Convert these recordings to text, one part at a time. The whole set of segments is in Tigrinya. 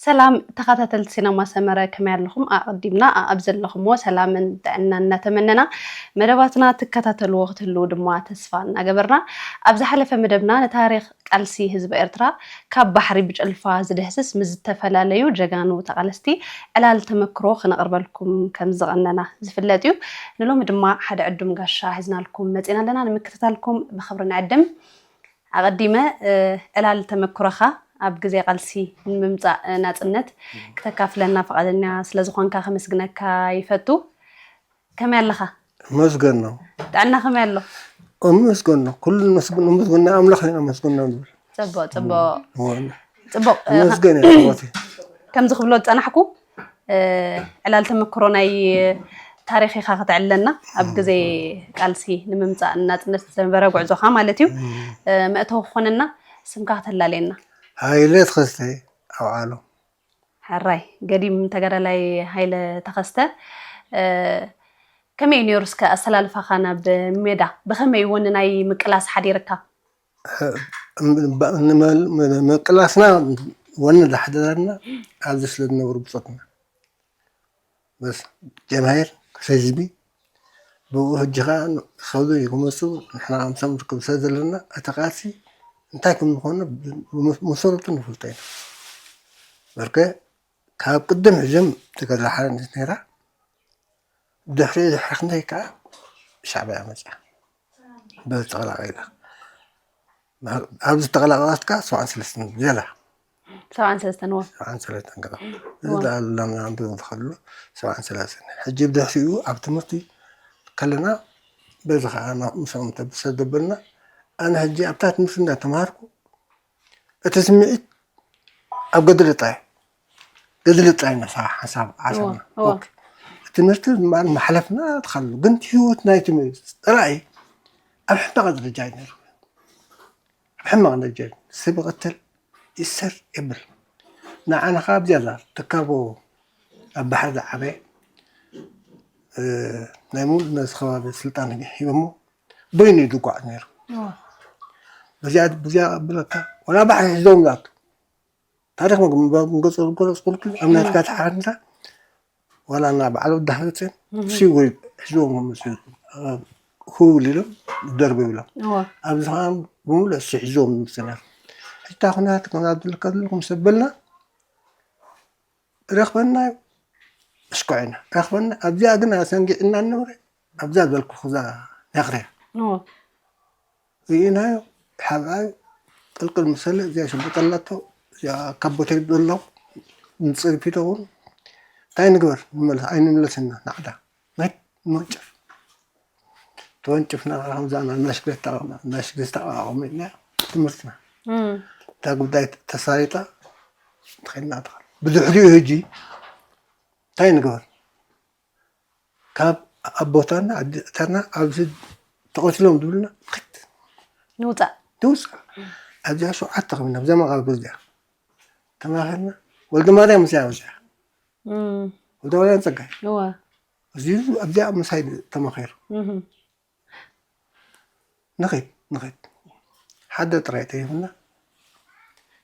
ሰላም ተኸታተልቲ ሲነማ ሰመረ፣ ከመይ ኣለኹም? ኣቐዲምና ኣብ ዘለኹምዎ ሰላምን ጥዕናን እናተመነና፣ መደባትና ትከታተልዎ ክትህልዉ ድማ ተስፋ እናገበርና፣ ኣብ ዝሓለፈ መደብና ንታሪኽ ቃልሲ ህዝቢ ኤርትራ ካብ ባሕሪ ብጭልፋ ዝድህስስ ምስ ዝተፈላለዩ ጀጋኑ ተቓለስቲ ዕላል ተመክሮ ክነቕርበልኩም ከም ዝቐነና ዝፍለጥ እዩ። ንሎሚ ድማ ሓደ ዕዱም ጋሻ ሒዝናልኩም መጺና ኣለና። ንምክትታልኩም ብኽብሪ ንዕድም። ኣቐዲመ፣ እ፣ ዕላል ተመክሮኻ ኣብ ግዜ ቃልሲ ንምምጻእ፣ እ፣ ናጽነት ክተካፍለና ፈቓደኛ ስለ ዝኾንካ ከመስግነካ ይፈቱ። ከመይ ኣለኻ? መስገን ነው። ጥዕና ከመይ ኣሎ? መስገን ነው። ኩሉ መስገን፣ መስገን ኣምላኽ ኢና መስገን ነው ንብል። ጽቡቕ፣ ጽቡቕ። እወ። ጽቡቕ፣ እ፣ መስገን እየ ኣሕዋተይ። ከም ዝኽብሎ ዝጸናሕኩ፣ እ፣ ዕላል ተመክሮ ናይ ታሪኽ ኢኻ ከተዕልለና። ኣብ ግዜ ቃልሲ ንምምጻእ ናጽነት ዝነበረ ጉዕዞኻ ማለት እዩ። እም። እ፣ መእተዊ ክኾነና ስምካ ከተላልየና። ሃይለ ተኸስተ ኣውዓሎም። ሕራይ፣ ገዲም ተጋዳላይ ሃይለ ተኸስተ፣ እ፣ ከመይ እዩ ነይሩ እስከ ኣሰላልፋኻ ናብ ሜዳ? ብኸመይ እውን ናይ ምቅላስ ሓዲርካ? እ፣ ም-፣ ባ-፣ ንመል-፣ ም-፣ ምቅላስና ወኒ ዝሓደረና ኣብዚ ስለ ዝነበሩ ብጾትና። በስ ጀምሃይር ህዝቢ ብኡ ሕጂ ኸዓ ንኸዱ ክመጹ ንሕና ኣምሳም ንርከብ ስለ ዘለና እቲ ቃልሲ እንታይ ከም ዝኾነ ብመ-፣ መሰረቱ ንፈልጦ ኢና። በርከ ካብ ቅድም ሕዝም ትገዛ ሓረነት ነይራ። ድሕሪ ድሕሪ ክንደይ ከኣ ሻዕብያ መጽኣ። በዚ ተቐላቒላ። ኣብዚ ተቐላቐላት ከኣ ሰብዓን ሰለስተን ገላ። ሰብዓን ሰለስተን እዋ። ሰብዓን ሰለስተን ገላ። እዚ እዋ። ደኣ ለምና ንብል ንኸሉ ሰብዓን ሰለስተን። ሕጂ ብድሕሪኡ ኣብ ትምህርቲ ከለና በዚ ኸኣ ና-፣ ምስኦም ተብሰ ዘበልና ኣነ ሕጂ ኣብታ ትምህርቲ እንዳተምሃርኩ እቲ ስምዒት ኣብ ገድሊ ጥራይ፣ ገድሊ ጥራይ ነሳ ሓሳብ ዓሳብና። እዋ፣ እዋ። ኦኬ። ትምህርቲ ድማ መሕለፍና ትኸሉ። ግን ህይወት ናይ ትምህርቲ ጥራይ ኣብ ሕማቕ ደረጃ እዩ ነይሩ። ኣብ ሕማቕ ደረጃ እዩ። ሰብ ይቐትል፣ ይእሰር፣ የብል። ንዓና ኸዓ ኣብዚኣ እዛ ትካቦ ኣብ ባሕሪ ዝዓበየ፣ እ፣ ናይ ሙሉ ነዚ ከባቢ ስልጣን ሂቦሞ በይኑ እዩ ዝጓዓዝ ነይሩ። እዋ። በዚኣ፣ በዚኣ ብለካ፣ ወላ ባሕሪ ሒዞም ዝኣቱ። ታሪኽ መግ-፣ መግ-፣ መገለጽ-፣ መገለጽ ኩልኩል ኣብ ናይ እም። ትጋት ሓርነት፣ ዋላ እና በዓል ወዲ ሃገጽን እም። ሲጉሪ ሒዞም መጽኡ፣ እ፣ ክውል ኢሎም፣ ደርብ ኢሎም። እዋ። ኣብዚ ኸዓ ብምሉእ እሱ ሒዞም ዝመጽኡ ነይሩ። ሕጂ እታ ኩነታት ከምዛ ዝብለካ ዘለኹ ምስ ኣበልና፣ ረኽበና፣ ኣሽኮዒና፣ ረኽበና። ኣብዚኣ ግን ኣሰንጊዕና ንነብረ፣ ኣብዛ ዝበልኩ እዛ ነኽርያ። እዎ። ርኢናዮ፣ ሓብኣይ ቅልቅል መሰለ፣ እዚኣ ሸበጠላቶ፣ እዚኣ ካብ ቦቴ ዘሎ፣ ንጽርፊቶ እውን፣ እንታይ ንግበር? ንመለስ፣ ኣይንምለስና፣ ናዕዳ። ናይ ንወንጭፍ። ተወንጭፍና፣ ከምዛ ናሽግሬት ተቓቕማ፣ ናሽግሬት ተቓቕማ ኢልና፣ ትምህርትና። እም። እታ ጉዳይ ተሳሪጣ፣ ትኸድና ትኸድ። ብድሕሪኡ ሕጂ፣ እንታይ ንግበር? ካብ ኣቦታና፣ ኣዴታትና ኣብዚ ተቐቲሎም ዝብሉና፣ ንኸድ። ንውጻእ። ንውጻእ። ኣብዚኣ ሸውዓተ ኮይና፣ ኣብዛ መቓብር እዚኣ። ተማኺርና፣ ወልደ ማርያም ምስያ ወጺኣ። እም። ወልደ ማርያም ጸጋይ። እወ። እዚ ኣብዚኣ ምሳይ ተማኺሩ። እህ። ንኸድ፣ ንኸድ። ሓደ ጥራይ ተይብና።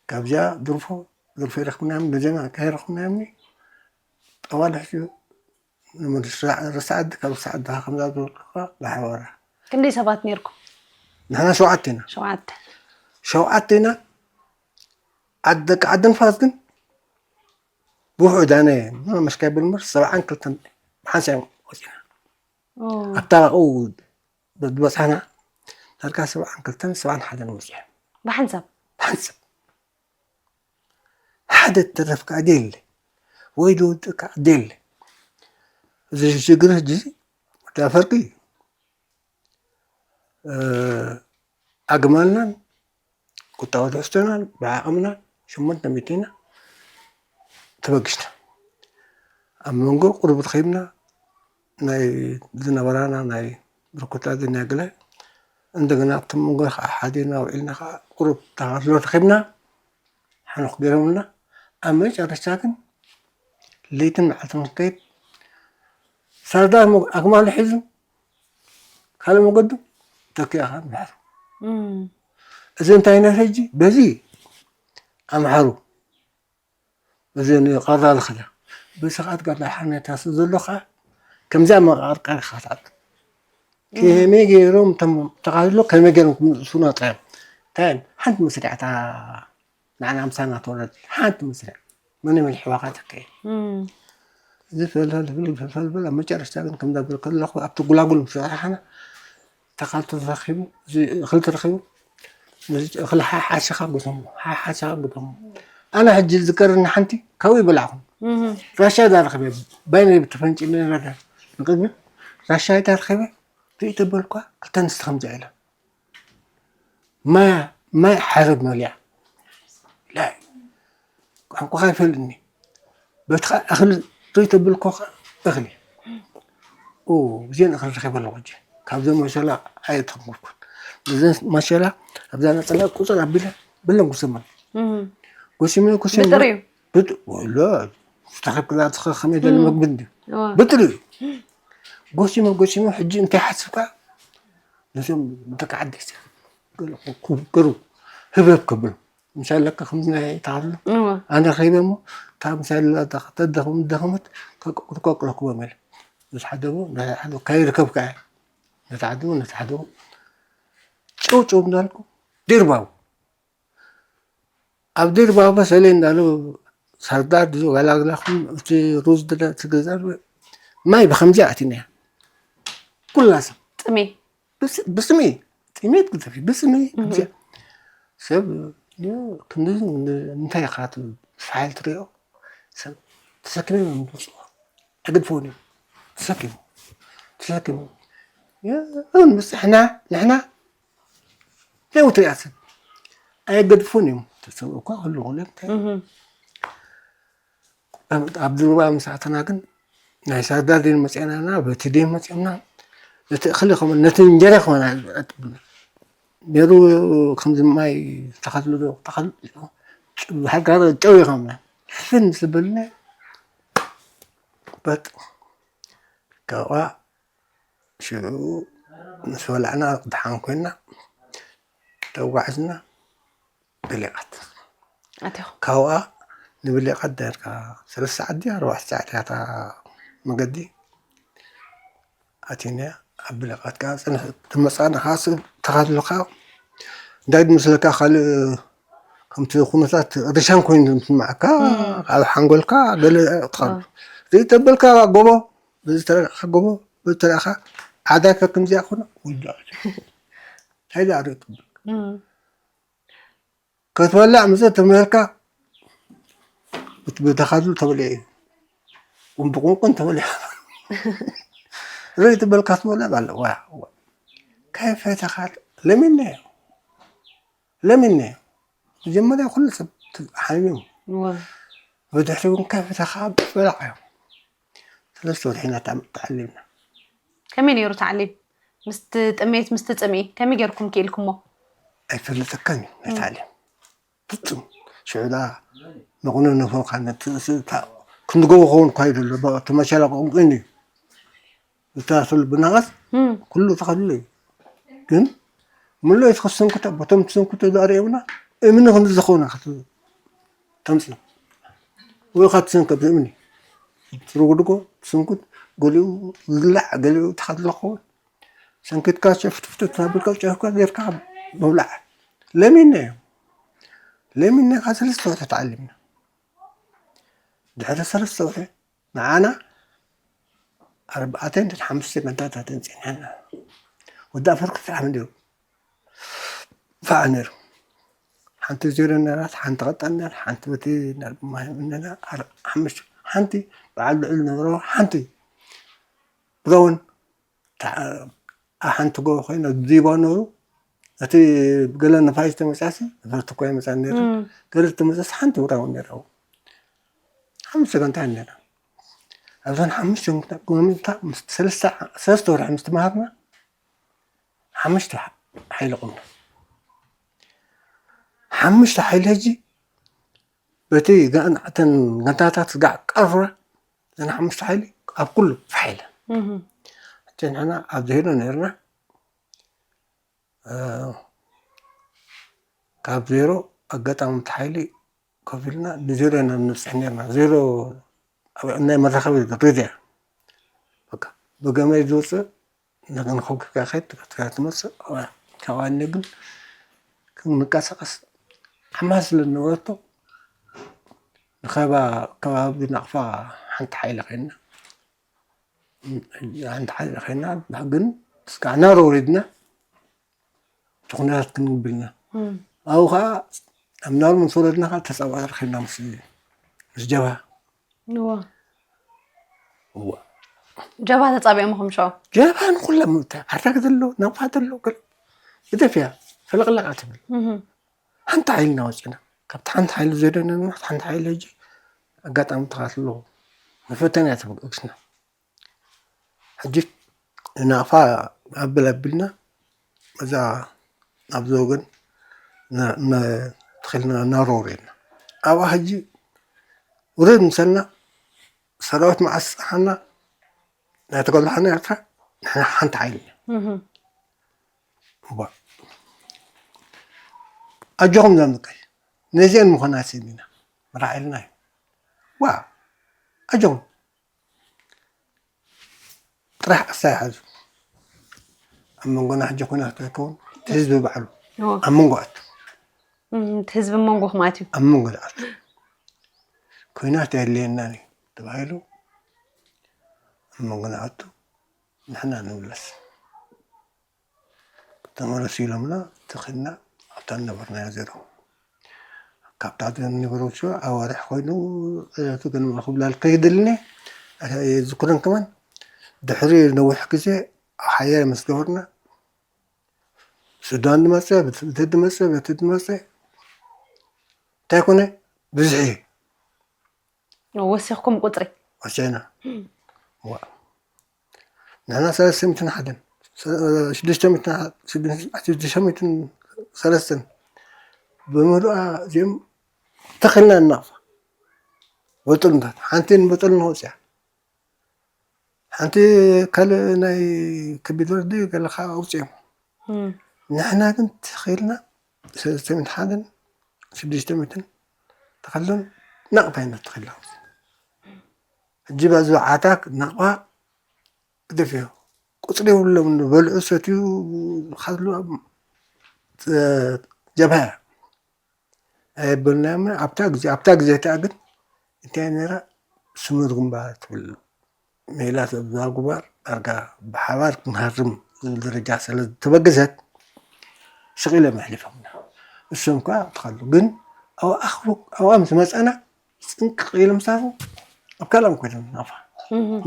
ካብዚኣ ድርፎ፣ ድርፎ ይረኽብና እዮም፣ ነጀና ከይረኽብና እዮም። ጠዋል ሕጂ ንምንስራ-፣ ርሳዓዲ ካብ ርሳዓዲ ከምዛ ዝበልኩኻ ብሓበራ። ክንደይ ሰባት ነይርኩም? ንሕና ሸውዓተ ኢና። ሸውዓተ። ሸውዓተ ኢና። ዓዲ፣ ደቂ ዓዲ ንፋስ ግን ብውሑድ ኣነ፣ ምንም መሽካ ይብል እምበር፣ ሰብዓን ክልተን ብሓንሳብ እዮም ወፂና። ኦ። ኣብታ ኣብኡ ዝበፅሓና ዳርጋ ሰብዓን ክልተን፣ ሰብዓን ሓደን ወፂኦም። ብሓንሳብ? ብሓንሳብ። ሓደ እተረፍ ከኣ ደየለ፣ ወይ ዝወድእ ከኣ ደየለ። እዚ ሽግር ሕጂ ወዲ ኣፈርቂ እዩ። እ፣ ኣግማልናን ቁጠባዊ ትሕዝቶናን ብዓቕምና ሸሞንተ ሚእቲ ኢና ተበጊስና። ኣብ መንጎ ቁሩብ ረኺብና ናይ ዝነበራና ናይ ብርኩታ ዝናይ ገለ እንደገና ኣብቲ መንጎ ከዓ ሓዲርና ውዒልና ከዓ ቁሩብ ተኻትሎ ረኺብና፣ ሕኑኽ ገይሮምልና። ኣብ መጨረሽታ ግን ለይትን መዓልትን ክንከይድ ሳርዳር ኣግማሉ ሒዙ ካልእ መገዱ ተኪኣ ከዓ ምሓሩ። እዚ እንታይ ነት ሕጂ በዚ ኣምሓሩ፣ እዚ ንቐራ ልኽዳ ብስኻት ጋር ሓነታ ስለ ዘሎ ከዓ ከምዚኣ መቃርቀር ይኸታል። ከመይ ገይሮም እቶም ተኻትሎ ከመይ ገይሮም ክምልሱና ጥራዮም። እንታይ ሓንቲ መስሪዕታ ንዓና ምሳና ተወለድ ሓንቲ መስሪዕ መን መን ሕዋኻ ተከየ። እዚ ፈልፈል ዝብል ፈልፈል ዝብል ኣብ መጨረሽታ ግን ከም ዳብል ከለኹ ኣብቲ ጉላጉል ምስ ረሓሓና ተኻልቶ ተረኺቡ፣ እዚ እኽሊ ተረኺቡ፣ ነዚ እኽሊ ሓሓሽኻ ግደሞ፣ ሓሓሽኻ ግደሞ። ኣነ ሕጂ ዝዝከረኒ ሓንቲ ካብኡ ይበላዕኹም። ራሻ ዳ ረኺበ፣ ባይነ ተፈንጪ ነረዳ። ንቅድሚ ራሻ ዳ ረኺበ፣ ርእይ ተበልኳ፣ ክልተ ኣንስቲ ከምዚኣ ኢለን። ማያ፣ ማይ ሓረግ መሊኣ። ላይ፣ ቋንቋኻ ይፈልጥኒ። በትኻ እኽሊ ርእይ ተበልኳ እኽሊ። ኦ፣ እዚአን እኽሊ ረኺበ ኣለኹ ሕጂ። ካብዘን መሸላ ኣይተንኩርኩን። እዘን መሸላ ኣብዛ ነጸላ ቁጽር ኣቢለ ብለን ጉሰመን። ጎሲመ፣ ጎሲመ። ብጥሪኡ? ብጥ-፣ ወላ፣ ዝተኸብክላ ትኸ-፣ ከመይ ደለ መግቢ እንዲ? እዋ። ብጥሪኡ። ጎሲመ፣ ጎሲመ፣ ሕጂ እንታይ ሓስብካ? ነዞም ደቂ ዓዲ እስቲ ገለ ክግሩ ህበብ ክብሉ። ምሳሌ ለካ ከምዚ ናይ ተሃሉ እዋ። ኣነ ረኺበ እሞ፣ እታ ምሳሌ ላ ተኽ-፣ ተደኽም-፣ ደኽመት ከቅ-፣ ክቆቅለኩዎም ኢለ። ምስ ሓደቡ፣ ናይ ሓደቡ ከይርከብካ እየ። ነቲ ሓደቡ፣ ነቲ ሓደቡ ጭው ጭው እንዳልኩ ዲርባው። ኣብ ዲርባው በሰለ እንዳሉ ሳርዳር ድዩ ጋላግላኹም እቲ ሩዝ ድለ ትገዛሉ ማይ ብኸምዚ ኣእቲና። ኩላ ሰብ ጥሜ። ብስ-፣ ብስሚ ጥሜት ግደፊ፣ ብስሚ እህ። ከምዚኣ። ሰብ ዮ፣ ክንዲ እንታይ ኢኻ እቲ ፋይል ትሪኦ? ሰብ ተሰኪሞም እዮም ዝመፅኡ። ኣይገድፍዎን እዮም። ተሰኪሙ፣ ተሰኪሙ። ዮ፣ እውን ምስ ንሕና፣ ንሕና ነውትሪኣ ሰብ ኣይገድፉን እዮም። ተሰብ እኳ ክህሉ ክእሉ እዮም። እንታይ እህ። ኣብ፣ ኣብ ድሩባ ምስ ኣተና ግን ናይ ሳርዳር ድን መፅአናና፣ በቲ ድን መፅኦምና፣ ነቲ እኽሊ ከመ-፣ ነቲ እንጀራ ከመና ነይሩ። ከምዚ ማይ ተኸትሉ ዶ፣ ተኸትሉ፣ ብሓድጋ ጨው ይኸምና። ሕፍን ዝበልና፣ በጥ፣ ካብኣ ሽዑ ምስ በላዕና፣ ደሓን ኮይና፣ ተጓዕዝና፣ ብሊቓት። ኣቲኹም። ካብኣ ንብሊቓት ዳርጋ ሰለስተ ሰዓት ድያ፣ ኣርባዕተ ሰዓት እያ እታ መገዲ። ኣቲና ኣብ ብሊቓት ከኣ ጽንሕ፣ ትመጻና ከኣ ስ-፣ ተኻትልካ፣ እንታይ ዝመስለካ ካልእ ከምቲ ኩነታት ርሻን ኮይኑ ዝስምዓካ፣ እም። ኣብ ሓንጎልካ ገለ ትኸዱ። እም። ዘይተበልካ ጎቦ፣ በዚ ተረኻ ጎቦ፣ በዚ ተረኻ ዓዳካ ከምዚኣ ኮነ፣ ውላዕ። እንታይ ደኣ ርእዩ ትብል? እም። ክትበልዕ ምጽእ ትምህርካ፣ ብት-፣ ብተኻትሉ ተበሊዑ እዩ። ቁም ብቁንቁን ተበሊዑ። ርእዩ ትበልካ ትበልዕ ባለ፣ ዋ፣ ዋ። ከይፈ ተኻል-፣ ለሚንናዮ። ለሚንናዮ። መጀመርያ ኩሉ ሰብ ት-፣ ሓሚሙ። እወ። ብድሕሪ እውን ከይፈ ተኻ በላዓዮ። ሰለስተ ወርሒ ኢና ተዓሊምና። ከመይ ነይሩ ታዕሊም? ምስቲ ጥሜት፣ ምስቲ ጽምኢ ከመይ ጌርኩም ክኢልኩሞ? ኣይፈልጠካን እዩ፣ ናይ እም። ታዕሊም። ፍጹም። ሽዑ ደኣ መቑነ ነፈርካ ነቲ፣ እታ ክንዲ ጎቦ ክኸውን እኳ እዩ ዘሎ፣ ብ-፣ እቲ መሸላ ቁንቁን እዩ። እታ ስል ብናቐስ እም። ኩሉ ተኸድሉ እዩ። ግን ምሉእ እቲ ክስንኩት፣ በቶም ትስንኩት ደኣ ርእዮምና፣ እምኒ ክንዲ ዝኾነ ክት-፣ ተምጽእ። ወይ ኻትሰንከት ብእምኒ። ትርጉድጎ፣ ትስንኩት፣ ገሊኡ ዝብላዕ፣ ገሊኡ ተኸድሎ ክኸውን። ሰንኪትካ ሸፍትፍትት እናበልካ ጨፍካ ጌርካ ምብላዕ። ለሚንና እዮም። ለሚንና ካብ ሰለስተ ወርሒ ተዓሊምና። ድሕሪ ሰለስተ ወርሒ ንዓና ኣርባዕተ እንድሕር ሓሙሽተ ጋንታታት ኣንጺሕና። ወዲ ኣፈርቂ ጥራሕ እንድዩ ፋዕ ነይሩ። ሓንቲ ዜሮ ነራት፣ ሓንቲ ቀጣን ነራ፣ ሓንቲ በቲ ነራ፣ ሓሙሽተ፣ ሓንቲ በዓል ልዑል ነበሮ፣ ሓንቲ ብራውን ተዓ-፣ ኣብ ሓንቲ ጎቦ ኮይና ዲባ ነበሩ። እቲ ገለ ነፋሪት ተመጻሲ፣ ነፈርቲ እኮ ኣይመጻን ነይሩ። እም። ገለ ተመጻሲ ሓንቲ ብራውን ነይራ። ሓሙሽተ ጋንታ ነይራ። ኣብዘን ሓሙሽተ ጎምታ ምስ ሰለስተ፣ ሰለስተ ወርሒ ምስ ተማሃርና፣ ሓሙሽተ ሓይሊ ቁምና ሓሙሽተ ሓይሊ ሕጂ በቲ ጋንዓተን ጋንታታት ጋዕ ቀርፍራ ዘን ሓሙሽተ ሓይሊ ኣብ ኩሉ ፋሕ ኢለን ሕጂ ንሕና ኣብ ዜሮ ነርና ካብ ዜሮ ኣጋጣሚ እቲ ሓይሊ ኮፍ ኢልና ንዜሮ ኢና ንብፅሕ ነርና ዜሮ ናይ መራኸቢ ሬድያ ብገመድ ዝወፅእ ንኸብክካ ከይድ ትመፅእ ካብኣኒ ግን ክንንቀሳቀስ ሓማስ ስለ ዝነበረቶ ንኸባ ከባቢ ናቕፋ ሓንቲ ሓይሊ ኮይና ሓንቲ ሓይሊ ኮይና ግን እስካዕ ናሮ ወሪድና እቲ ኩነታት ክንብል ኢና ኣብኡ ከዓ ኣብ ናሩ ምስ ወረድና ከዓ ተፃባእቲ ኮይና ምስ ምስ ጀብሃ እዋ እዋ ጀብሃ ተፃቢኦም ኢኹም ሸው ጀብሃ ንኩሎም ዓራግ ዘሎ ናቕፋ ዘሎ ገለ ግደፍያ ፈለቕለቓ ትብል ሓንቲ ሓይልና ወፂና ካብቲ ሓንቲ ሓይሊ ዘደነና ሓንቲ ሓይሊ ሕጂ ኣጋጣሚ ተኻትሎ መፈተንያ ትብል እግስና ሕጂ ናቕፋ ኣብል ኣቢልና እዛ ኣብዚ ወገን ተኺልና ናሮ ውሬድና ኣብኣ ሕጂ ውሬድ ምሰልና ሰራዊት መዓስ ዝፀሓና ናይ ተጋድሎ ሓና ኤርትራ ንሕና ሓንቲ ሓይሊ ኢና እዋ ኣጆኹም ዘምልከይ ነዚአን ምኾና ስኢን ኢና መራሒልና እዩ ዋ ኣጆኹም ጥራሕ ቅሳ ይሓዙ ኣብ መንጎና ሕጂ ኩናት ኣይከውን እቲ ህዝቢ ባዕሉ ኣብ መንጎ ኣቱ እቲ ህዝቢ መንጎ ክማት እዩ ኣብ መንጎ ኣቱ ኩናት የድልየና እዩ ተባሂሉ ኣብ መንጎና ኣቱ ንሕና ንምለስ ተመለሱ ኢሎምና ተኺልና ኣብታ ነበርናዮ ዜሮ ካብታ ንበረቱ ኣዋርሕ ኮይኑ ዕለቱ ግን ክብላል ከይድልኒ ዝኩረን ከማን ድሕሪ ነዊሕ ግዜ ሓየር ምስ ገበርና ሱዳን ድመፀ ብትድመፀ በትድመፀ እንታይ ኮነ ብዝሒ እዩ ወሲኽኩም ቁፅሪ ወሲና ንሕና ሰለስተ ሚትን ሓደን ሽዱሽተ ሚትን ሰለስተን ብምሉኣ እዚኦም ተኽልና እናቕፋ በጥልታት ሓንቲ ንበጠል ንወፅያ ሓንቲ ካልእ ናይ ከቢድ ወርዲ ገለካ ኣውፅኦም ንሕና ግን ተኽልና ሰለስተ ሚትን ሓደን ሽዱሽተ ሚትን ተኸልን ናቕፋ ኢና ተኽልና ሕጂ በዚ ዓታክ ናቕፋ ግደፍዮ ቁፅሪ የብሎም በልዑ ሰትዩ ዝኸድሉ ጀብሃ እያ ኣየበልናዮም ኣብታ ግዜ ኣብታ ግዜ እቲኣ ግን እንታይ ነራ ስሙር ግንባር ትብል ሜላት ኣብዛ ግንባር ዳርጋ ብሓባር ክንሃርም ዝብል ደረጃ ስለ ዝተበገሰት ስቕ ኢሎም ኣሕሊፎምና እሶም ከዓ ትኸሉ ግን ኣብኣ ምስ መፀና ፅንቅቕ ኢሎም ሳቡ ኣብ ካልኦም ኮይኖም ናቕፋ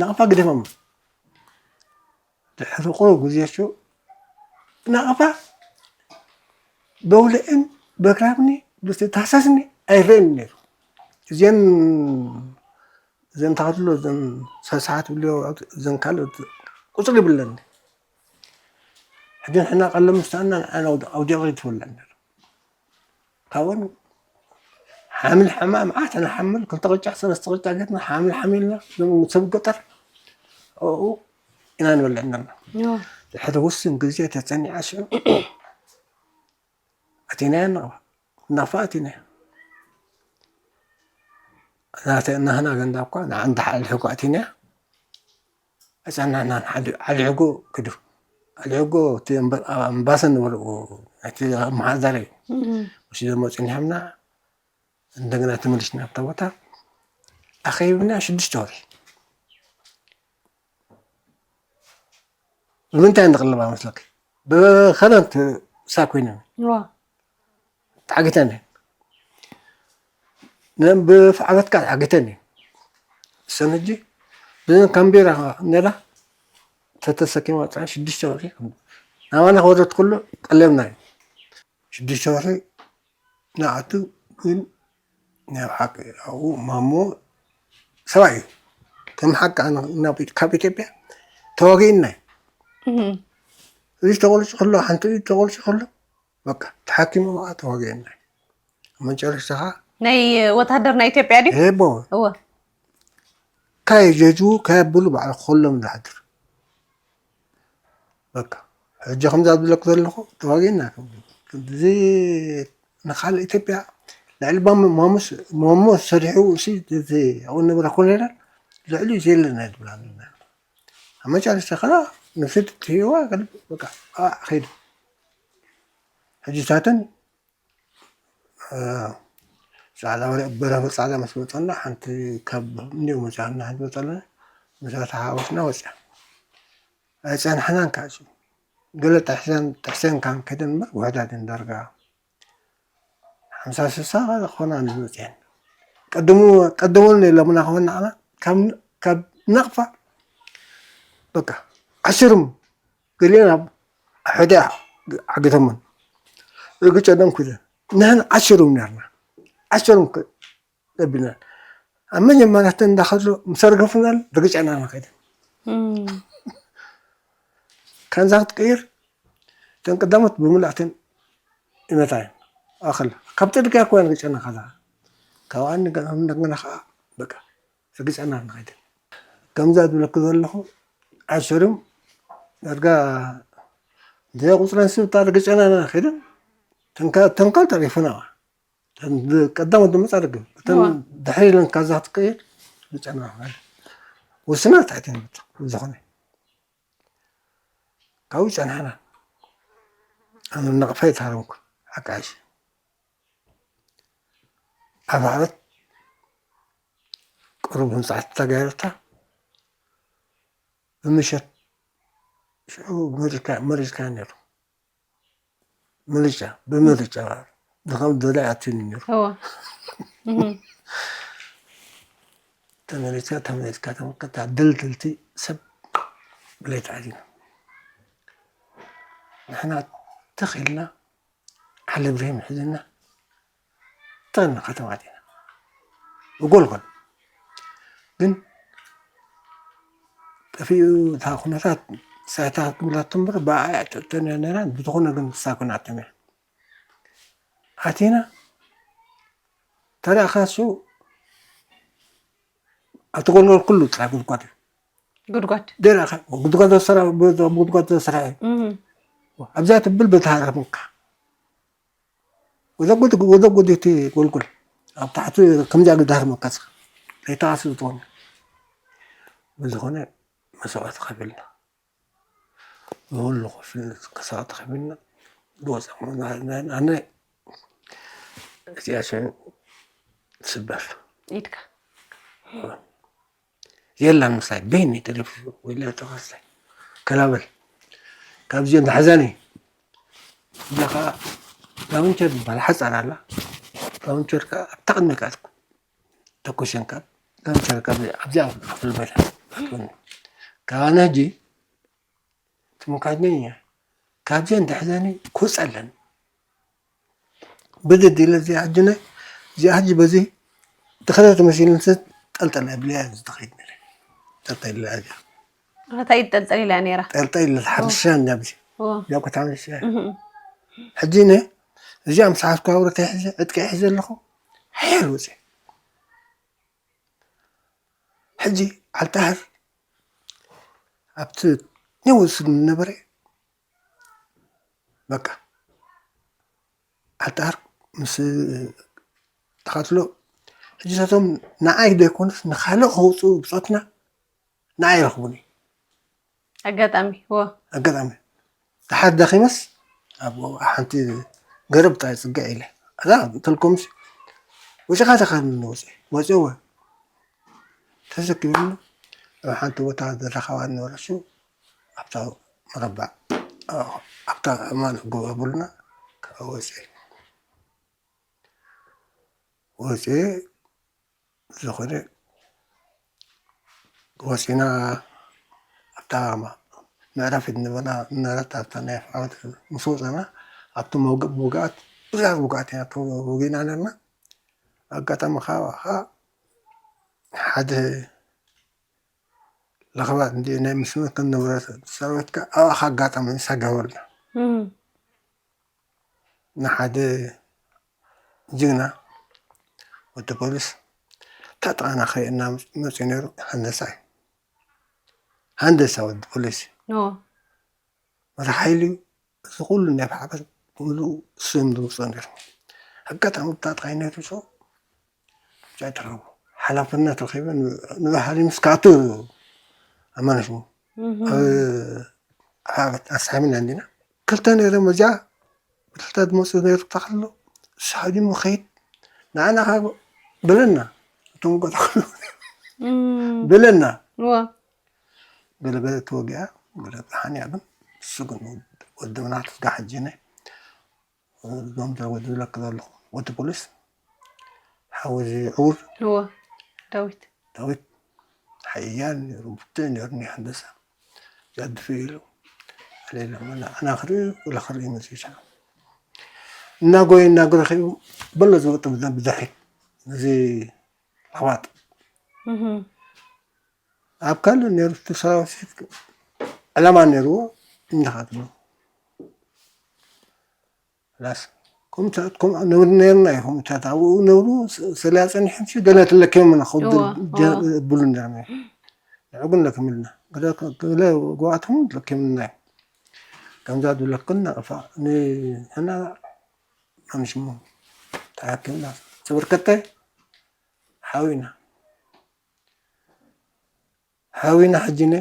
ናቕፋ ግደፎም ድሕሪ ቁሩብ ግዜ ሹ ናቕፋ በውልዕን በግራብኒ ብተታሰስኒ ኣይረአን ነይሩ እዚን እዘን ተኸትሎ እዘን ሰሰሓት ብልዮ እዘን ካልኦት ቁፅሪ ይብለኒ ሕጂ ንሕና ቀለም ምስተኣና ንዓና ኣውዲቕ ትብለን ነይሩ ካብኡን ሓምል ሓማ መዓት ንሓምል ክልተ ቅጫ ሰለስተ ቅጫ ጌርና ሓምል ሓሚልና ሰብ ገጠር ኣብኡ ኢና ንበልዕ ነርና ድሕሪ ውስን ግዜ ተፀኒዓ ሽዑ ኣቲናያ ናቕፋ ኣቲናያ ናህና ገንዳ እኳ ንዓንዳ ሓልሒ እኳ ኣቲናያ ኣፀናዕናን ዓሊ ሕጎ ክዱ ዓሊ ሕጎ እቲ ኣምባሰ ንበልኡ እቲ መሓዛሪ እዩ ወሲዶሞ ፅኒሖምና እንደገና ተመሊስና ኣብታ ቦታ ኣኸይብና ሽዱሽተ ወርሒ ብምንታይ ንቕልባ መስለክ ብኸረንት ሳኮይነ ተዓጊተን ብፍዓበትካ ተዓጊተን እሰን ሕጂ ብዘን ካምቤራ ነራ ተተሰኪማ ወፅዓ ሽዱሽተ ወርሒ ናባና ክወረድ ከሎ ቀለብና እዩ ሽዱሽተ ወርሒ ንኣቱ ግን ናይ ሓቂ ኣብኡ ማሞ ሰብኣይ እዩ ከም ሓቂ ኣነ ናብ ካብ ኢትዮጵያ ተዋጊእና እዩ እዚ ተቆልጭ ከሎ ሓንቲ ኢድ ተቆልጭ ከሎ በቃ ተሓኪሙ ከዓ ተዋጊአና። መጨረሻ ከዓ ናይ ወታደር ናይ ኢትዮጵያ ድዩ? ሄቦ እወ ካየጀጁ ካየብሉ ባዕሉ ከሎም ዝሓድር በቃ ሕጂ ከምዛ ዝብለክ ዘለኹ ተዋጊና እዚ ንካልእ ኢትዮጵያ ልዕሊ ማሙስ ማሞ ሰሪሑ ሲ ኣብኡ ንብረ ኮነ ልዕሊ የለና ዝብላ ኣብ መጨረሻ ከላ ንፍት ትህዋ በቃ ከይዱ ሕጂ ሳተን ፃዕዳ ወረ በረኸ ፃዕዳ ምስ መፀና ሓንቲ ካብ እንዲኡ መፅና ሓንቲ መፀና ምሳ ተሓዋወስና ወፅያ ኣይፀንሐናን ካሱ ገለ ጥሕሰን ጥሕሰን ካን ከደን እምበር ውሕዳት ዳርጋ ሓምሳ ስሳ ዝኾና ንመፅየን ቀድሙ ቀድሙን የለምና ከሆን ንዓና ካብ ናቕፋ በቃ ዓስርም ገሊአን ኣብ ሕደ ዓግተሞን ርግጨ ደም ኩዘ ንሕን ዓስርም ነርና ዓስርም ገቢና ኣብ መጀመርያ እንዳኸድሎ ምሰርገፉናል ርግጨና ንኸይደ ካንዛ ክትቅይር እተን ቀዳሞት ብምልእተን ይመታ እየን ኣኸላ ካብ ጥድጋ እኮ ርግጨና ከዛ ካብኣ እንደገና ከዓ በቃ ርግጨና ንኸይደ ከምዛ ዝብለኩ ዘለኹ ዓስርም ዳርጋ እንተ ቁፅረን ስብታ ርግጨና ከይደ ተንካል ተሪፉና ቀዳሞት ድማ ፃድቅ እተን ድሕሪ ኢለን ካዛ ክትቀይር ዝጨና ውስናት ኣይተንብት ዝኾነ ካብኡ ጨናሕና ኣነ ነቕፋ ይተሃረምኩ ሓቃሽ ኣብ ዓመት ቅሩብ ህንፃት ተጋይረታ ብምሸት ሽዑ መሪካ መሪካ ነይሩ ምርጫ ብምርጫ ዝኸም ደላይ ኣትኒ ነይሩ እወ ተመሪካ ተመሪካ ተመከታ ድልድልቲ ሰብ ብለይት ዓዲና ንሕና ተኺልና ዓሊ ብርሂም ሒዝና ተኺልና ከተማ ዓዲና ብጎልጎል ግን ጠፊኡ እታ ኩነታት ሳይታ ክብላቶ እምበር ብኣያ ጥጥን ነራ ብዝኾነ ግን ክሳኩን ኣተሚያ ኣቲና ተረእኻ ሱ ኣብቲ ጎልጎል ኩሉ ጥራይ ጉድጓድ እዩ ጉድጓድ ደረኻ ጉድጓድ ዘሰራ ጉድጓድ ዘሰራ እዩ ኣብዚኣ ትብል በተሃረምካ ወደ ጉድ እቲ ጎልጎል ኣብ ታሕቲ ከምዚኣ ግዳር መካስካ ለይተዋስ ዝኾነ ብዝኾነ መስዋዕቲ ከፊልና ብሁሉ ከፊልና መስዋዕቲ ከፊልና ዝወፀ ኣነ እዚኣ ሽዑ ትስበር ኢድካ የላን ምሳይ በይኒ ተደፊፉ ወይላ ተኸስተ ከላበል ካብዚኦም ዝሓዛኒ እዛ ከዓ ላውንቸር ዝበሃል ሓፃር ኣላ ላውንቸር ከዓ ኣብታ ቅድሚካ ተኮሸን ካብ ላውንቸር ካብዚኣ ክፍል በላ ካባና ሕጂ ትምካት ነኝ ካብዚአን ዝሕዘኒ ክውፀለን ብድድ ኢለ እዚኣ ሕጂ ናይ እዚኣ ሕጂ በዚ ተኸታተ መሲልን ጠልጠል ኣብለያ ዝተኸይድ ነረ ጠልጠል ኢለ እዚኣ እንታይ ይጠልጠል ኢላ ነይራ ጠልጠል ኢለ ሓምሻ እንዳብዚ ኦ፣ ያው ከተሓምሻ እህ፣ ሕጂ ነ እዚኣ ምስ ሓዝኳ ውረታ ሒዘ ዕጥቂ ሒዘ ኣለኹ ሓያል ወፅእ ሕጂ ዓልጣህር ኣብቲ ኔው ዝነበረ በቃ ዓልጣህር ምስ ተኸትሎ ሕጂ ሳቶም ንዓይ ዘይኮኑስ ንካልእ ከውፅኡ ብፆትና ንዓይ ረኽቡኒ ኣጋጣሚ ዎ ኣጋጣሚ ድሓር ደኺመስ ኣብ ሓንቲ ገረብ ጣይ ፅግዕ ኢለ እዛ ተልኮምስ ወፂኻ ተኻል ንወፂ ወፂ ወ ተሰኪምኒ ኣብ ሓንቲ ቦታ ዝረኸባ ነበረሱ ኣብታ መረባዕ ኣብታ እማን ጎበቡልና ወፂ ወፂ ዝኾነ ወፂና ኣብታ ምዕራፊት ንበላ ነበረት ኣብታ ናይ ዓወት ምስ ወፀና ኣብቲ ውግኣት ብዙሓት ውግኣት ኢና ወጊእና ነርና ኣጋጣሚ ካብ ሓደ ለኽባጥ እንዲ ናይ ምስምር ከም ንብረት ሰራዊትካ ኣብኣኻ ኣጋጣሚ ንሳ ገበርና። ንሓደ ጅግና ወዲ ፖሊስ ታጥቓና ክርእየና መፅኡ ነይሩ። ሃንደሳ እዩ። ሃንደሳ ወዲ ፖሊስ እዩ። መራሕ ሓይሊ እዩ። እዚ ኩሉ ናይ ብሓባር ብምሉኡ እሱ እዮም ዝምፅኡ ነይሩ። ኣጋጣሚ ታጥቓይ ነይሩ ሰው ብጫ ተረቡ ሓላፍነት ረኺበ ንባህሪ ምስ ካቱ ኣማነሽሙ ኣብ ሓበት ኣሳሚና እንዲና ክልተ ነይሮም። እዚኣ ብድሕታ ዝመፁ ነይሩ ተኸሎ ሳዕዲ መኸይድ ንዓና ካብ ብለና እቶም ጎታ ብለና ገለ ገለ ተወጊኣ ገለ ብሓንያ ግን እሱ ግን ወዲ መናቱ ጋሕጅነ ዞም ወዲ ዝለክ ዘለኹ ወዲ ፖሊስ ሓወዚ ዕውር እዎ ዳዊት ዳዊት ሓያል ነይሩ ብትእ ነይሩ ናይ ሃንደሳ ጃድፍ ኢሉ ኣሌለ መላ ኣና ክርኢ ወላ ክርኢ መፅቻ እናጎየ እናጎረኺቡ በሎ ዝወጡ ብድሕሪት እዚ ለኽባጥ ኣብ ካልእ ነይሩ እቲ ሰራዊት ዕላማ ነይርዎ እንዲኻ ትብሎ ላስ ከምኡታት ከምኡ ነብር ነርና እዩ ከምኡታት ኣብኡ ነብሩ ሰልያ ፀኒሖም ሲ ገለ ትለኪሞምና ከብዱ እዋ፣ እዋ። ብሉ ነርና እዩ ንዑ ግን ለኪምልና ገለ ገለ ጉባኣቶም ለኪምልና እዩ ከምዛ ዝብለክን ናቕፋ ንሕና ማንሽሙ ተሓኪምና ትብርከተ ሓዊና ሓዊና ሕጂ ነ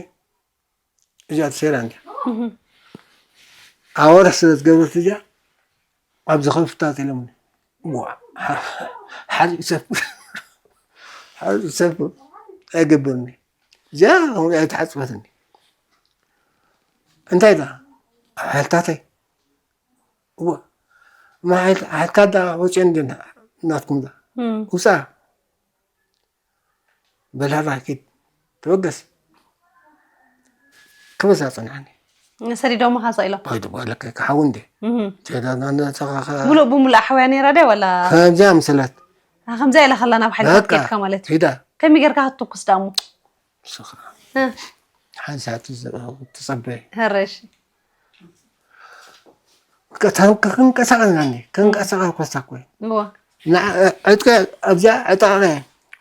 እዚኣ ተሰይራ እንዲያ ኣወረ ስለ ዝገበርት እዚኣ ኣብዚ ከፍታት ኢሎምኒ ሓደ ሰብ ሓደ ሰብ ኣይገብርኒ እዚኣ ከምኡ ኣይተሓፅበትኒ እንታይ ዳ ኣብ ሓይልታተይ እወ ሓይልካ ዳ ወፅኦ እንዲ ናትኩም ዳ ውፃ በልሃራ ኪድ ተበገስ ክበሳ ጸንዓኒ ሰዲዶም ሃሳ ኢሎም ከይዱ በለከ ክሓው እንዴ ቴዳናነተኻኸ ሙሉእ ብሙሉእ ኣሕውያ ነይራ ድያ ዋላ ከምዚኣ ምሰለት ከምዚኣ ኢላ ከላ ናብ ሓይልታት በቃ። ከድካ ማለት እዩ ሂዳ ከመይ ጌርካ ክትትኩስ ዳሞ ንስኻ እ፣ ሓንሳብ ትጸበ ህረሽ ክንቀሳቀስ ናኒ ክንቀሳቀስ ኮስታ ኮይ እዎ ዕጥቀ ኣብዚኣ ዕጣቀ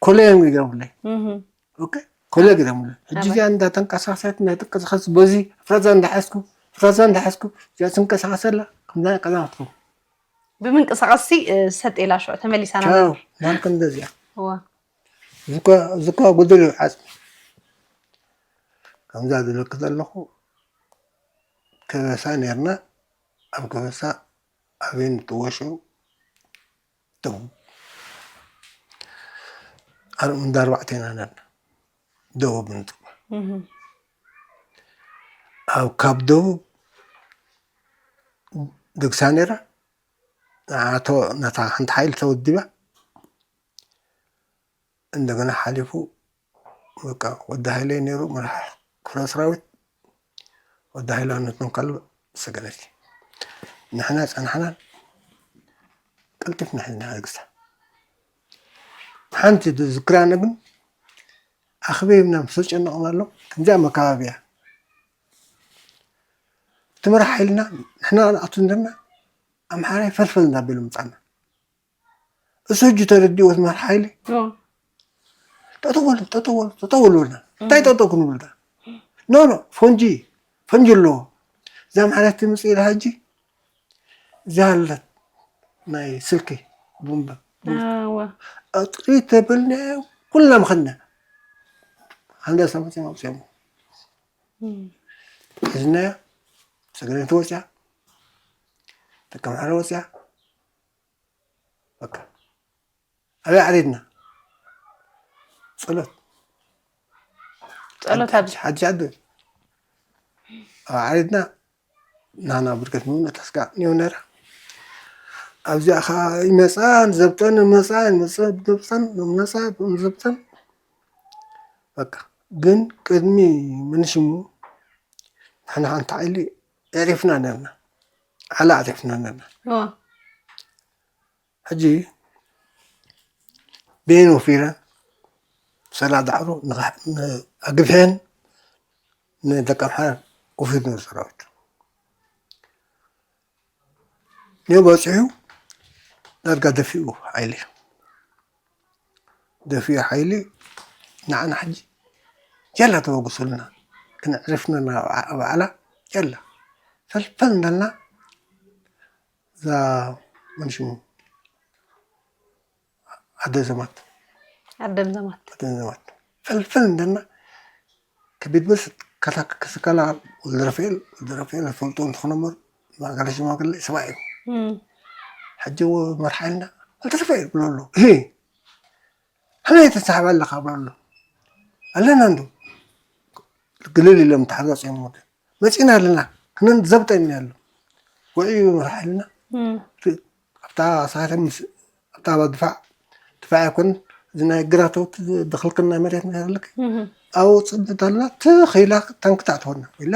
ኮለዮም ይገብርለይ እህ ኮለ ግደምለ ሕጂ እዚኣ እንዳተንቀሳቀሰት እንዳተንቀሳቀስ በዚ ፍረዛ እንዳሓዝኩ ፍረዛ እንዳሓዝኩ እዚኣ ትንቀሳቀሰላ ከምዛ ቀዛቅትኩም ብምንቅስቃስ ሲ ሰጥ ኢላ ሽዑ ተመሊሳ ናብ ቻው ናልክ እንደዚኣ እዋ ዝኳ ዝኳ ጉድል እዩ ዓፅሚ ከምዛ ዝብለክ ዘለኹ ከበሳ ነርና ኣብ ከበሳ ኣበይ ንጥወሾ ደቡብ ኣር- እንዳ ኣርባዕተ ኢና ነርና ደቡብ ንጥወ እህ ኣብ ካብ ደቡብ ደግሳ ነራ ንዓቶ ነታ ሓንቲ ሓይሊ ተወዲባ እንደገና ሓሊፉ በቃ ወዲ ሃይለ ነይሩ መራሕ ክፍለ ሰራዊት ወዲ ሃይለ ነቶም ካልእ ሰገነት እዩ ንሕና ጸናሕናን ቀልጢፍና ሒዝና ንግስታ ሓንቲ ዝክራነ ግን ኣኽበይብና ምስ ተጨነቕናሎም ከምዚኣ መካባብያ እቲ መራሕ ሓይልና ንሕና ንኣቱ እንደና ኣምሓራይ ፈልፈል እንዳበሉ ምጻና እሱ ሕጂ ተረዲእዎ እቲ መራሕ ሓይሊ ጠጠው በሉ ጠጠው በሉ ጠጠው በሉ በልና እንታይ ጠጠው ክንብልካ ኖ ኖ ፈንጂ ፈንጂ ኣለዎ እዛ ኣምሓራይ ትምፅእ ኢላ ሕጂ እዛ ኣለት ናይ ስልኪ ቡምባ ኣጥሪ ተበልና ኩልና ምኸድና ሃንዳሳ መፅኦም ኣውፅኦም ሒዝናያ ሰገነይቲ ወፅያ ደቂ ኣምሓራ ወፅያ በቃ ኣበይ ዓሪድና ጸሎት ጸሎት ኣብ ሓድሽ ዓዲ ኣብ ዓሪድና ናና ብርገት ምምነት ኣስጋዕ ኒው ነራ ኣብዚኣ ኸዓ ይመፃን ዘብጠን መፃ ዘብጠን መፃ ዘብጠን በቃ ግን ቅድሚ ምንሽሙ ንሕና ሓንቲ ዓይሊ የዕሪፍና ነርና ዓላ ኣዕሪፍና ነርና ሕጂ ቤን ወፊረን ሰላ ዳዕሮ ኣግፍሐን ንደቂ ኣምሓራ ወፊሩ ነይሩ ሰራዊት። ንዮ በፂሑ ዳርጋ ደፊኡ ሓይሊ። ደፊኡ ሓይሊ ንዓና ሕጂ የላ ተበግሱልና፣ ክነዕርፍና ባዕላ የላ ፈልፈል እንዳልና እዛ መንሽሙ ኣደ ዘማት ኣደም ዘማት ኣደ ዘማት ፈልፈል እንዳልና ከቢድ በስ ከታ ክስከላ ወልደረፍኤል ወልደረፍኤል ፈልጦ እንትኾነ እምበር ማእከላይ ሽማግሌ ሰብኣይ እዩ። ሕጂ መርሓልና ወልደረፍኤል ብሎ ኣሎ። ከመይ ተሳሕባ ኣለኻ ብሎ ኣሎ። ኣለና እንዶ ግልል ኢሎም ተሓጋፂኦም ወደ መፂና ኣለና ክነን ዘብጠ ኣሎ። ውዕዩ መርሓልና ኣብታ ሰዓት ምስ ኣብታ ድፋዕ ድፋዕ ኣይኮን እዚ ናይ ግራተውት ድኽልክል ናይ መሬት ነገር ኣለክ ኣብኡ ፅብት ኣላ ትኽኢላ ታንክታ ትኾና ኢላ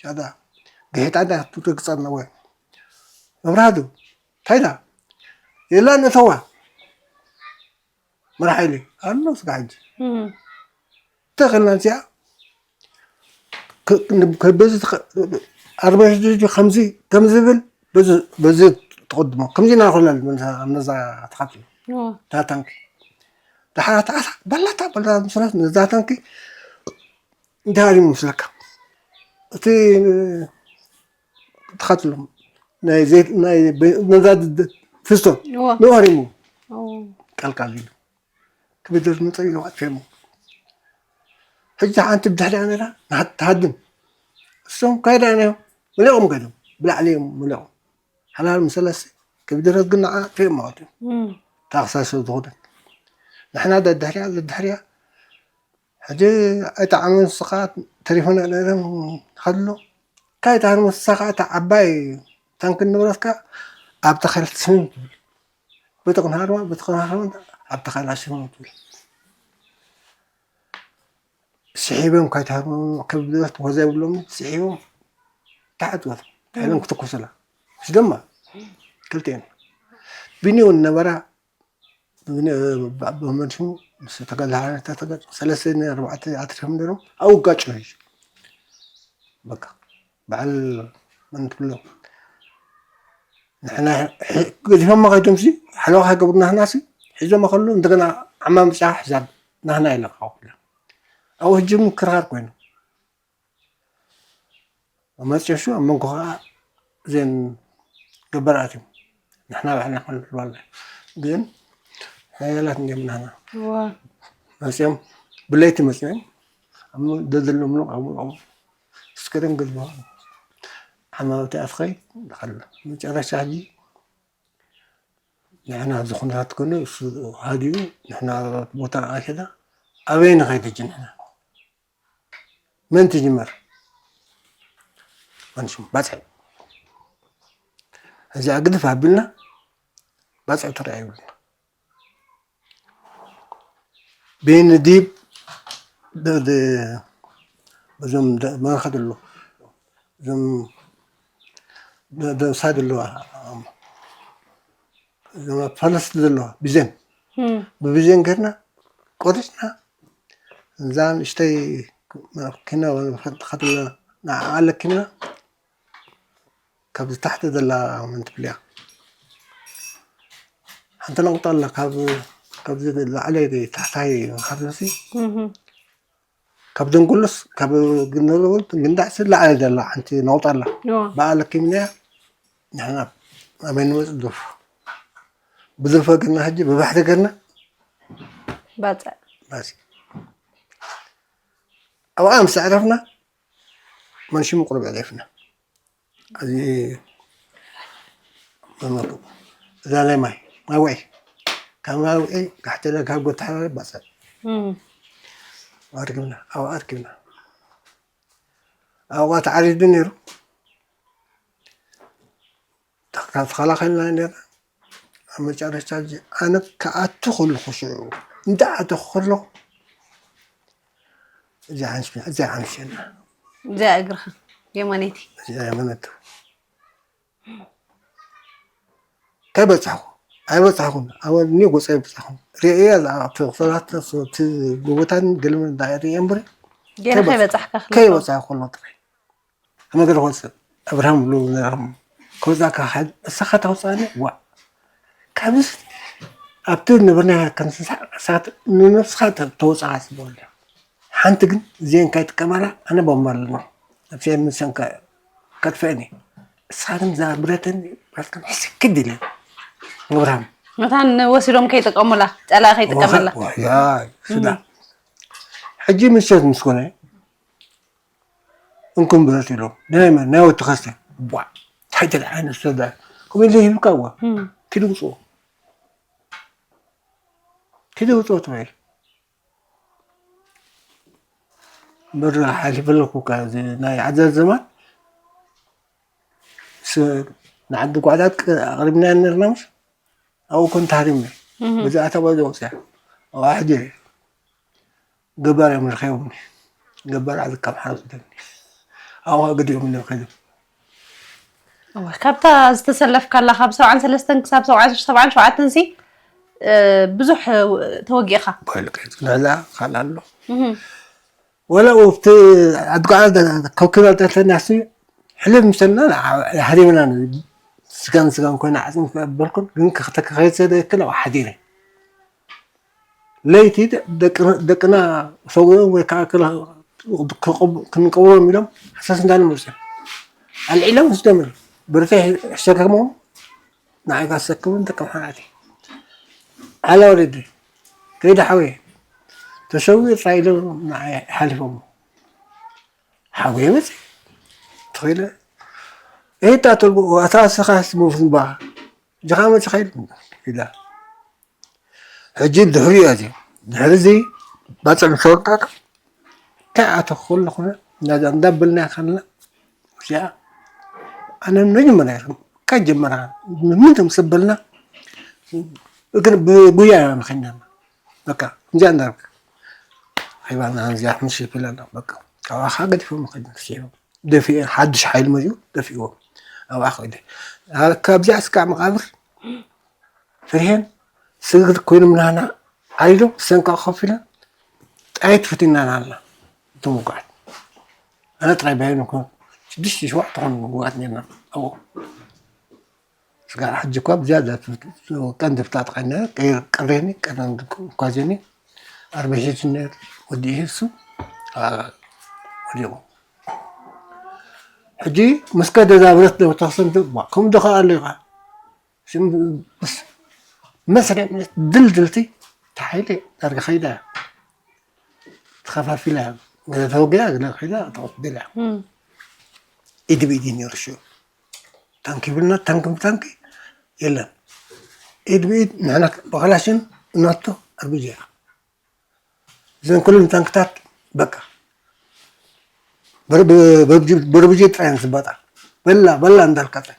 ሻዳ ግሒጣ ዳ ትርግፀና ወይ መብራህቱ እንታይ ዳ የላ ነተዋ መራሕ ሓይሊ ኣሎ ስጋ ሕጂ ትኽእልና እዚኣ ከበዚ ኣርባሽ ድርጅ ከምዚ ከም ዝብል በዚ ትቕድሞ ከምዚ ኢና ንኽእለል ነዛ ተኻትሎ እታ ታንኪ ድሓራ ተዓሳ በላታ በላ ምስራት ነዛ ታንኪ እንታይ ኣሪሙ ምስለካ እቲ ተኻትሎም ናይ ዘይት ናይ ነዛ ፍስቶ ንዋሪሙ ቀልቃል ኢሉ ክብደር መጠን ኢሉ ኣጥፊኦሞ ሕጂ ሓንቲ ብድሕሪኣ ነራ ትሃድም እሶም ካይዳ ነ መሊቖም ከይዶም ብላዕሊ እዮም መሊቖም ሓላል ምሰለሲ ክብደረት ግን ንዓ ኣጥፊኦም ማለት እዩ ታኽሳይ ሰብ ዝኾነ ንሕና ደድሕሪያ ደድሕሪያ ሕጂ ኣይጠዓመን ንስኻ ተሪፉና ነይረን ከሎ ካይታ ንስኻ እታ ዓባይ ታንክ ንብረትካ ኣብ ተኸል ስምም ትብል በቲ ክንሃርማ በቲ ክንሃርማ ኣብ ተኸላ ስምም ትብል ስሒቦም ካይትሃርሙ ከብድበት ወዘ ብሎም ስሒቦም ታዕጥወት ታይሎም ክትኩስላ ምስ ደማ ክልቲኤን ብኒውን ነበራ ብመልሱ ምስ ተጋዳሓ ተጋጭ ሰለስተ ኣርባዕተ ኣትሪፎም ነይሮም ኣብኡ ጋጭ ሂዙ በቃ በዓል መን ትብሎ ንሕና ገዲፎማ ከይዶምሲ ሓለዋ ከይገብሩና ህናሲ ሒዞማ ከሎ እንደገና ዓማ ምፅያ ሕዛብ ናህና ኢለ ክሓውላ ኣብኡ ህጂ ምክርኻር ኮይኑ መፅዮሹ ኣብ መንጎ ከዓ እዘን ገበራት እዮም ንሕና ባዕልና ክንሕባለ ግን ሓያላት እንዲም ናና መፅኦም ብለይቲ መፅኦም ኣብ ደደሎም ኣስከደም ግልባ ሓማውቲ ኣትኸይ ከሎ መጨረሻ ሕጂ ንሕና ኣብዚ ኩነታት ኮነ እሱ ሃዲኡ ንሕና ቦታ ኣይከዳ ኣበይ ንኸይድ ሕጂ ንሕና መን ትጅመር መንሽም ባፅሒ እዚኣ ግድፍ ኣቢልና ባፅሒ ትረኣ ይብልና ቤን ዲብ እዞም መራኸ ደሎ እዞም ደሳድ ኣለዋ እዞም ፈለስቲ ዘለዋ ብዜን ብብዜን ገርና ቆሪፅና እዛ ንእሽተይ መኪና ተኸትልና ንዓኣ ኣለኪምና ካብዚ ታሕቲ ዘላ መን ትብልያ ሓንቲ ነቑጣ ኣላ ካብ ካብዚ ላዕለይ ታሕታይ ካብዚ ካብ ደንጉሉስ ካብ ግንዳዕሲ ላዕለይ ዘላ ሓንቲ ነቑጣ ኣላ ብኣ ኣለኪምናያ ንሕና ኣበይ ንመፅእ ድርፎ ብድርፎ ገርና ሕጂ ብባሕሪ ገርና ባፅዕ ኣብኣ ምስ ኣዕረፍና መንሽሙ ቁሩብ ዕሪፍና እዚ መመቱ እዛ ናይ ማይ ማይ ውዒ ካብ ማይ ውዒ ጋሕተለ ካብ ጎተሓረ ባፀ ኣርኪብና ኣብኣ ኣርኪብና ኣብኣ ተዓሪዱ ነይሩ ካብ ተኸላኸልና ነርና ኣብ መጨረሽታ ኣነ ክኣቱ ከለኹ ሽዑ እንዳኣተኹ ከለኹ እዚኣ ሓንሽና እዚኣ ሓንሽና እዚኣ እግርኻ የማነይቲ እዚኣ የመነቱ ከበፅሕኩ ኣይበፅሕኩን ኣብ እኒ ጎፀ ይበፅሕኩን ርእየ ኣብቲ ክፈላት እቲ ጎቦታን ገልምን እንዳርእየ እምበር ገና ከይበጻ- ከይበጻሕካ ከለኻ። ከይበጻ ከሎ ጥራይ። ኣነ ገለ ክወጽእ፣ ኣብርሃም ብሉ ነርም። ክወጻካ ሓድ፣ እሳኻ ተውጻኒ፣ ዋ። ካብስ፣ ኣብቲ ንብርና ክንስሳ፣ እሳት ንነብስኻ ተ-፣ ተውጻኻ ጽቡቕ ኢለ። ሓንቲ ግን፣ እዚአን ከይጥቀማላ፣ ኣነ ቦምባ ኣለኒ። ነብሰይ ምሰንካ ከጥፍአኒ። እሳ ግን እዛ ብረተን፣ ብረትከን ሕስክድ ኢለ። ኣብርሃም። መታን ወሲዶም ከይጥቀሙላ፣ ጸላኢ ከይጥቀመላ። ዋ፣ ያ፣ ስዳ። ሕጂ ምሸት ምስ ኮነ፣ እንኩም ብረት ኢሎም። ናይ መን? ናይ ወዲ ከስተ። ቧ። እንታይ ትልዓይ ንሱ ዳ? ከምኡ ኢለ ሂብካ ዋ። እም። ኪዱ ውፅኦ። ኪዱ ውፅኦ ተባሂሉ። እምበር ሓሊፈለኩ እካ፣ እዚ ናይ ዓዘዝ ዘማን ስ-፣ ንዓዲ ጓዕዳት ቅ-፣ ኣቕሪብናዮ ነርና ምስ ኣብኡ ኮን ተሃሪምና። እም። በዚ ኣታ በዚ ወፅያ። ኣብኣ ሕጂ ገባር እዮም ረኺቦምኒ። ገባር ዓዚ ካብ ሓረስ ደኒ። ኣብኡ ገዲኦም እዮም ከይዶም። እወ፣ ካብታ ዝተሰለፍካላ ካብ ሰብዓን ሰለስተን ክሳብ ሰብዓን ሸውዓተን ሲ፣ እ፣ ብዙሕ፣ እ፣ ተወጊእኻ። ባይልቀ፣ ንዕላ ካልእ ኣሎ። እህ። ወላ ኣብቲ ዓዲ ጓዕዳ ከብክብ ኣልጠልተና ሲ፣ ሕልም ምሰልና ሓሪምና፣ ስጋን ስጋን ኮይና ዓጽሚ በልኩን፣ ግን ክኽተከኸይሰ ደክል ኣብ ሓዲረ። ለይቲ ደቅና፣ ደቅና ሰዊኦም ወይ ከዓ ክላ-፣ ክቕብ-፣ ክንቀብሮም ኢሎም ሃሳስ እንዳለ መፅኦም። ኣልዒሎም ምስ ደመር ብረተይ ሕሸከሞም ንዓይ ጋር ሰክምን ተቀምሓናት። ዓላ ወለዲ፣ ከይደ ሓወየ፣ ተሰዊኡ ጥራይ ኢሎም ንዓይ ሓሊፎም። ሓወየ መፅእ፣ ተኸይለ፣ እታ ተልቦ፣ ኣታ ስኻ ስሙፍንባ፣ ጅኻ መፅእ ኸይድ፣ ኢላ። ሕጂ ድሕሪኡ ኣትዩ። ድሕሪ እዚ ባጽዕ ምስ ወቀጠ፣ እንታይ ኣተኹ ከለኹ፣ እንዳዛ እንዳበልና ከለና፣ እዚኣ ኣነ መጀመርያ ካብ ጀመራ፣ ምን ተምሰበልና፣ ግን ብጉያ ኢና ንኸይድና። በቃ፣ እዚኣ እንዳበልካ፣ ኣይባና እዚኣ ምስ ይብለና፣ በቃ፣ ካብኣ ኸዓ ገዲፎም ንኸይድ ንስዒቦም። ደፊኤ፣ ሓድሽ ሓይሊ መዚኡ፣ ደፊእዎ። ኣብኣ ኸይደ። ኣብ፣ ካብዚኣ እስካዕ መቓብር፣ ፍርሄን ስግር ኮይኖም ናና ዓሊሎም ሰንቃ ኮፍ ኢለን ጥራይ ትፈትናና ኣላ። እቶም ውጉኣት ኣነ ጥራይ ባይኖም ኮን ሽዱሽተ ሸውዓተ ኮን ውጉኣት ነርና ኣብኡ። ስጋዕ ሕጂ እኳ ብዝያዳ ትፍት-፣ ቀንዲ ፍታጥቃ እነ ቀይር-፣ ቀሬኒ ቀረን ኳዜኒ ኣርበ ሒዙ ነር ወዲ ይህሱ፣ ኣ፣ ወዲቑ። ሕጂ ምስ ከደ እዛ ብረት ዶ ተኽሰን ዶ፣ ዋ፣ ከምኡ ዶ ከኣ ኣሎ ኢኻ? ሽም-፣ ምስ-፣ መስርዕ ድልድልቲ ተሓይለ ዳርጋ ኸይዳ እያ። ተኸፋፊላ እያ። ገለ ተወጊኣ፣ ገለ ኸይዳ ተቐቢላ እያ። እም። ኢድ ብኢድ እዩ ነይሩ ሽዑ። ታንኪ ብልና፣ ታንኪ ብታንኪ የለን። ኢድ ብኢድ ንሕና ብኸላሽን እናቶ ኣርቢጃ እያ። እዘን ኩለን ታንክታት በቃ በርብ-፣ በርብጂ-፣ በርብጂ ጥራይ እየን ዝባጣ። በላ፣ በላ እንዳልካ ጥራይ።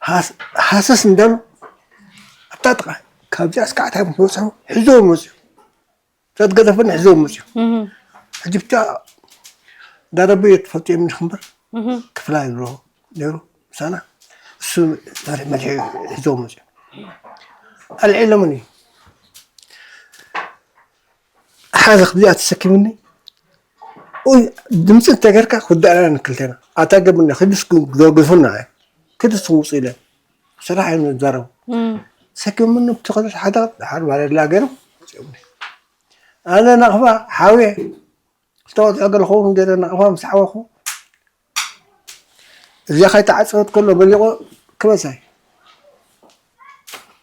ሃስ-፣ ሃሰስ እንዳሉ ኣብታ ጥቓ ካብዚኣ እስካዕ እንታይ ምስ በፅሑ ሒዞም መፅኡ። ተትገደፈኒ ሒዞም መፅኡ። እህ። ሕጂ ብቻ ዳረቢ እየ ትፈልጡ እዮም ንኽንበር እህ። ክፍላ ይብሎ ነይሩ ምሳና። እሱ መሪ-፣ መሪሑ ሒዞም መፅኡ። ኣልዒሎምኒ። ሓደ ክብዚኣ ተሰኪሙኒ። ኡይ፣ ድምፂ እንተገርካ ክውዳእና ንክልቴና። ኣታ ገብኒ፣ ክድስ ክደግፉና እየ። ክድስ ክውፁ ኢለ። ስራሕ እዮም ዝዛረቡ። እም። ሰኪሙኒ፣ ብቲ ክልተ ሓደ፣ ሓደ ባለላ ገይሮም፣ ወፂኦምኒ። ኣነ ናቕፋ፣ ሓውየ፣ ዝተወፅኦ ገለ ክኸውን ገይረ ናቕፋ ምስ ሓወኹ፣ እዚኣ ከይተዓፀወት ከሎ በሊቑ ክበሳይ።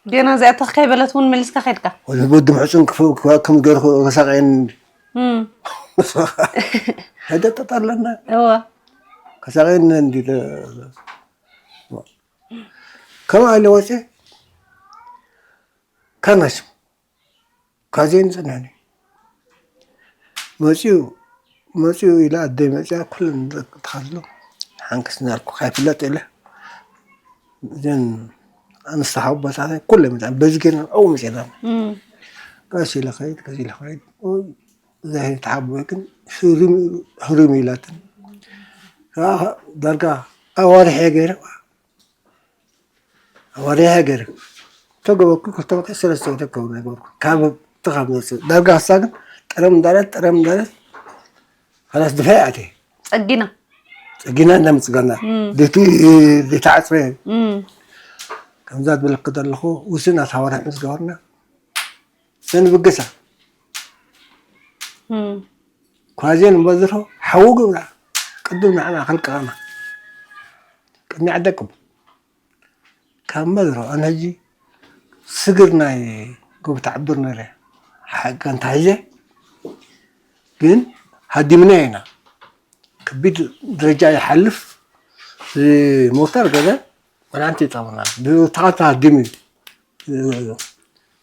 ገና እዚኣ ተኽ ከይበለት እውን መሊስካ ከይድካ? ወዲ፣ ወዲ ምሕፁን ክፍ-፣ ክዋ-፣ ከም ገርኹ ከሳቐየኒ። እም። ሕደ ጠጠለና። እወ። ከሳቐየኒ እንዲ ለ-፣ ከምኣ ኢለ ወፅየ። ካናሽ። ካዜን ጽንሕኒ። መጺኡ፣ መጺኡ ኢላ ኣደይ መጺኣ ኩለን ተኸትሎ። ሓንክስ እናልኩ ካይፍለጥ ኢለ። እዘን ኣንስቲ ሓቦታተይ ኩለን መጺኣን በዚ ጌርና ኣብኡ መጺኣና። እም። ቀስ ኢለ ኸይድ፣ ቀስ ኢለ ኸይድ። ኦይ፣ እዛ ሄት ሓቦይ ግን ህርም፣ ህርም ኢላትን። ዳርጋ ኣዋርሕ እየ ገይረ። ኣዋርሕ እየ ገይረ። ተገበርኩ፣ ክልተ ወርሒ፣ ሰለስተ ወርሒ ክኸውን ነበርኩ። ካብ፣ ካብ መጽእ። ዳርጋ ንሳ ግን ጠረም እንዳለት፣ ጠረም እንዳለት፣ ከላስ ድፋይ ኣትየ። ጸጊና። ጸጊና እንዳምጽጋና። እም። ድቲ፣ ድቲ ዓጽረ። እም። ከምዛ ትብለክ ዘለኹ፣ ውስን ኣሳዋርሕ ምስ ገበርና፣ ሰንብግሳ። እም። ኳዜን እምበዝሮ፣ ሓዉ ግብራ። ቅድም ንዓ ማእከል ቀማ። ቅድሚ ዓደቅም። ካብ መዝሮ፣ ኣነ ሕጂ ስግር ናይ ጎብታ ዓብር ነረ። ሓቂ እንተ ሒዘ፣ ግን ሃዲምና ኢና። ከቢድ ደረጃ ይሓልፍ፣ ሞተር ገለ ወላ ኣንቲ ይጠቕመና። ብተኻታ ሃዲሙ እዩ።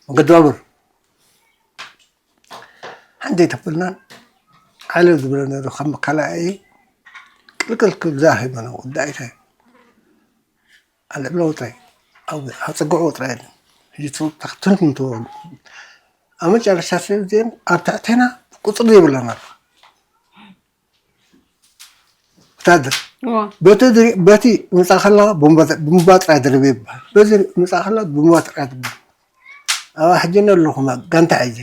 መገዲ ባቡር። ሓንቲ ኣይተፈልናን። ዓለ ዝብሎ ነሩ ከም ካልኣይ ቅልቅል ክብዛ ሂበና ወዳኢታይ። ኣልዕብሎ ጥራይ፣ ኣብ ኣጸግዑ ጥራይ የለን። ሕጂ ትወ-፣ ታኽትን እንትወ-፣ ኣብ መጨረሻ ሰብ እዚአን ኣብ ትሕቴና ቁጽሪ ዘይብለን ኣሎ። ወታደር። እዋ። በቲ ድሪ-፣ በቲ ምጻእ ከላ ቡምባ፣ ቡምባ ጥራይ ድርብ ይበሃል። በዚ ምጻእ ከላ ቡምባ ጥራይ ትበሃል። ኣብ ሕጂ ኣለኹም ጋንታ ሒዘ።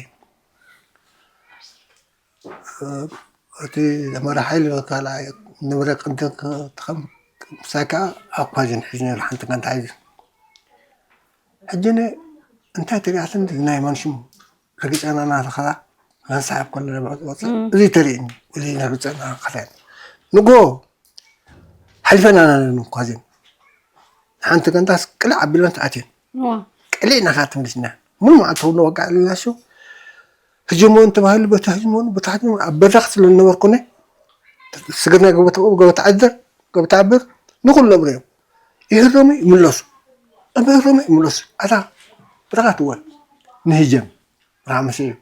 እቲ መራሒ ሓይሊ ካልኣይ ንብረት ቅድም ክ-፣ ትኸም-፣ ምሳይ ከኣ ኣኳ ዝን ሒዝኒ ሓንቲ ጋንታ ሒዙ። ሕጂ ነ-፣ እንታይ ትሪኣትን ናይ መን ሽሙ ረግጸና እናተኸላ ናንሰሓብ ከሎ ወጽእ እም። እዚ ተሪእኒ፣ እዚ ረግጸና ከላ። ንጎ ሓሊፈና ናለን እኳ ዜን። ሓንቲ ጋንታስ ቅልዕ ኣቢለን ተኣትየን። እዋ። ቅልዕ ኢልና ከኣ ተመሊስና። ሙሉ መዓልቲ ከሎ ወቃዕ ኣለና ሸው። ህጅሞን ተባሂሉ በታ ህጅሞን፣ በታ ህጅሞን ኣብ በራኽ ስለ ዝነበርኩ እነ፣ ስግርና ገበታ፣ ገበታ ዓደር፣ ገበታ ዓበር፣ ንኹሎም ርእዮም። ይህረሙ ይምለሱ። ኣብ ይህረሙ ይምለሱ። ኣታ ብራኻት እወ ንህጀም። ብራኻ መሲሉ።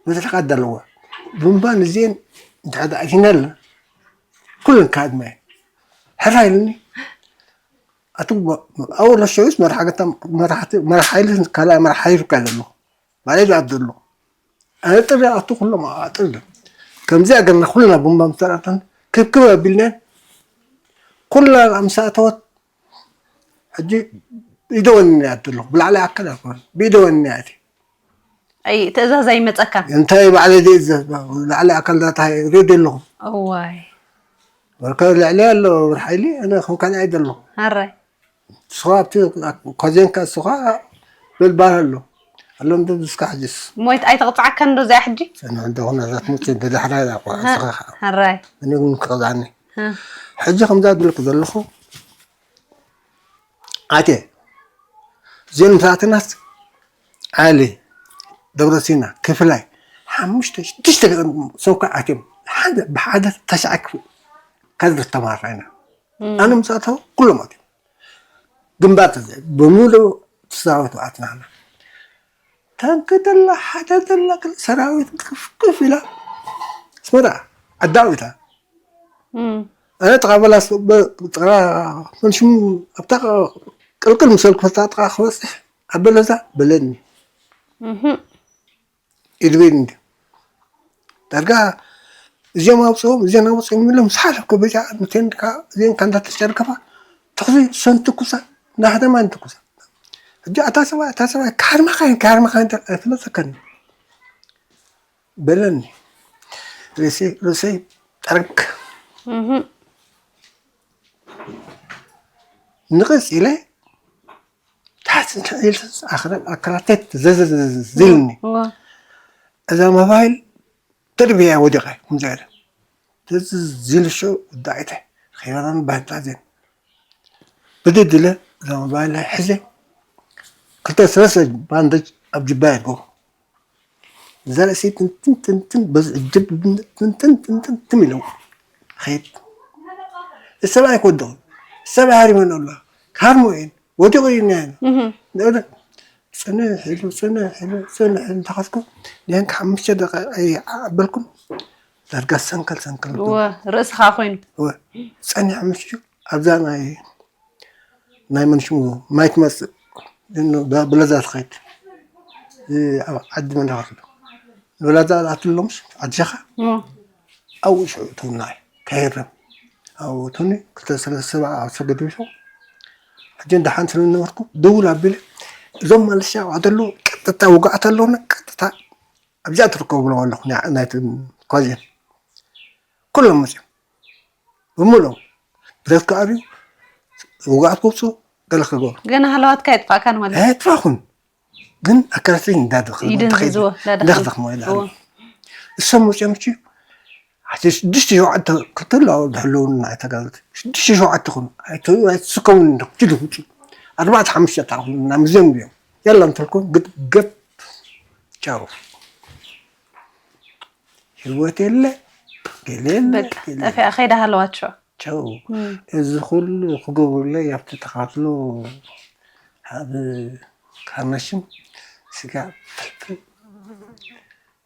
መድረኻት ኣለዎ። ብምባል እዚአን እንድሕር ደኣ ኣቲና ኣለና። ኩለን ከኣድማ እየን። ሕራይ ኢሉኒ። ኣቲ ኣወሎ ሸዊስ መርሓ ገታ፣ መርሓ ሓይሊ፣ ካልኣይ መርሓ ሓይሊ እኳ ዘሎ። ባዕለይ ዝኣቱ ዘሎ። ኣነ ጥሪ ኣቱ ኩሎም ኣጥሪ። ከምዚኣ ገርና ኩልና ቡምባ ምስተራእተን ክብክብ ኣቢልናን ኩላ ምስ ኣተወት ሕጂ ኢደ ወኒነ እያ ዘለኹ። ብላዕሊ ኣካል ኣይኮነን። ብኢደ ወኒነ እያ እትየ። ኣይ፣ ትእዛዝ ኣይመጸካን? እንታይ ባዕለይ ድየ ዝእዘዝ? ላዕሊ ኣካል ዳታ ሬድዮ ኣለኹ። እዋይ። ወርከ ልዕሊ ኣሎ ብር ሓይሊ፣ ኣነ ከም ካልእ ኣይደለኹ። ኣራይ። ንስኻ ኣብቲ ኮዜንካ ንስኻ በል ባር ኣሎ። ኣሎ እንዶ ንስካ ሕጅስ። ሞይት ኣይተቕጽዓካን ዶ እዚኣ ሕጂ? ጽንሕ እንዶ ኹና እዛ ትመጽእ እንዶ ዳሕራይ እያ እኮ፣ ኣሃ፣ ንስኻ ኸዓ። ኣራይ። እኔ እውን ክቕጽዓኒ። ሃ። ሕጂ ከምዛ ዝብለኩ ዘለኹ፣ ኣቴ፣ እዚኦም ምስኣተናስ ዓሊ፣ ደብረሲና፣ ክፍላይ፣ ሓሙሽተ፣ ሽዱሽተ ገጠም ሰው እኳ ኣትዮም፣ ሓደ፣ ብሓደ ተሽዓ ክፍል ካድረ ተማሃርና ኢና። እም። ኣነ ምስኣተው ኩሎም ኣትዮም። ግንባር ተዘ-፣ ብምሉእ ሰራዊት ኣትናና። ታንክ ተላ፣ ሓደ ተላ፣ ክል-፣ ሰራዊት ክፍ ክፍ ኢላ። ኣስመራ፣ ዓዳዊታ። እም። ኣነ ጥቓ በላስ፣ በ-፣ ጥቓ፣ መን ሽሙ፣ ኣብታ ቅ-፣ ቅልቅል ምሰልኩ፣ ኣብታ ጥቓ ክበጽሕ፣ ኣብ በለዛ በለኒ። እህ። ኢድቤን እንዲ። ዳርጋ እዚኦም ኣውፅኦም፣ እዚኦም ኣውፅኦም ኢሎም ዝሓለፍኩ በጃ፣ ንቴን ከዓ፣ እዚኦም ከ እንዳተጨርከፋ፣ ተኽዚ ሰንትኩሳ፣ ናህደማ እንትኩሳ። ሕጂ ኣታ ሰብኣይ፣ ኣታ ሰብኣይ፣ ካርማኻይን፣ ካርማኻይን፣ ኣይፍለጠካን እዩ። በለኒ። ርእሰይ፣ ርእሰይ ጠርግ። እህ። ንቕጽ ኢለ፣ ታሕቲ ንልዕሊ ኢለ፣ ኣኽረ-፣ ኣክራተት ዘዘዘዘ ዝልኒ። እዋ። እዛ ሞባይል ተድብያ ወዲቐ፣ ከምዚ ኢለ። ተዝዝል ሸው ዳይተ፣ ኸይራን ባህታ ዜን። ብድድ ኢለ፣ እዛ ሞባይል ሕዘ፣ ክልተ ሰለስተ ባንደጅ ኣብ ጅባይ ኣድጎ። እዛ ርእሲ ትንትን ትንትን በዚ እጅብ ትንትን ትንትን ትም ኢለው። ኸይድ። ሰብኣይ ክወድቑ። ሰብኣይ ሃሪመን ኣሎ። ካርሞ እየን። ወዲቑ እዩ እኒሀ። እህ። ንእለ ጽንሕ ኢሉ፣ ጽንሕ ኢሉ፣ ጽንሕ ኢሉ እንተኸድኩ፣ ያን ካብ ሓሙሽተ ደቂቃ ኣይዓበልኩን። ዳርጋ ሰንከል ሰንከል እወ፣ ርእስኻ ኮይኑ። እወ። ጸኒሑ ምሽ ኣብዛ ናይ ናይ መን ሽሙ ማይ ትመጽእ ብ-፣ ብለዛ ትኸይድ። እ-፣ ኣብ ዓዲ መን ዳኸፍሉ። ብለዛ ኣትሎም ሽ-፣ ዓዲ ሸኻ? እዎ። ኣብኡ ሽዑ እተውና እዩ። ከይርም። ኣብኡ እተውኒ ክልተ ሰለስተ ሰብዓ ኣብ ሰገድ ይብሉ። ሕጂ እንዳ ሓንቲ ስለ ዝነበርኩ ደውል ኣቢለ እዞም ማለሻ ኣብኣ ዘለዉ ቀጥታ ውግኣት ኣለውና ቀጥታ ኣብዚኣ ትርከቡ ብሎም ኣለኹ። ናይ- ናይቲ ኮዜን ኩሎም መፅዮም ብምሎም ብረት ክኣብዩ ውግኣት ክውፅኡ ገለ ክገብሩ ገና ሃለዋትካ የጥፋእካን ማለት እዩ። ኣየጥፋኹን ግን ኣካላተይ እንዳደኸ ይድንዝዝዎ እንዳደኸ። እንዳኽደኽሞ ይላሉ። እሶም መፅዮም ች ሓደ ሽዱሽተ ሸውዓተ ክትህሉ ኣብ ዝሕልውና ኣይተጋግት ሽዱሽተ ሸውዓተ ኹም ኣይትስከሙን እንዶ ክትሉ ውፁ ኣርባዕተ ሓሙሽተ ተኣኹም ናብ ምዝዮም እዮም ያላ እንተልኩም ግድ ገብ ቻው ህይወት የለ ገለ የለ በቃ ጠፊኣ ከይዳ ሃለዋት ሽዑ። ቸው እዚ ኩሉ ክገብሩለይ ኣብቲ ተኻፍሎ ኣብ ካርነሽም ስጋ ፍልፍል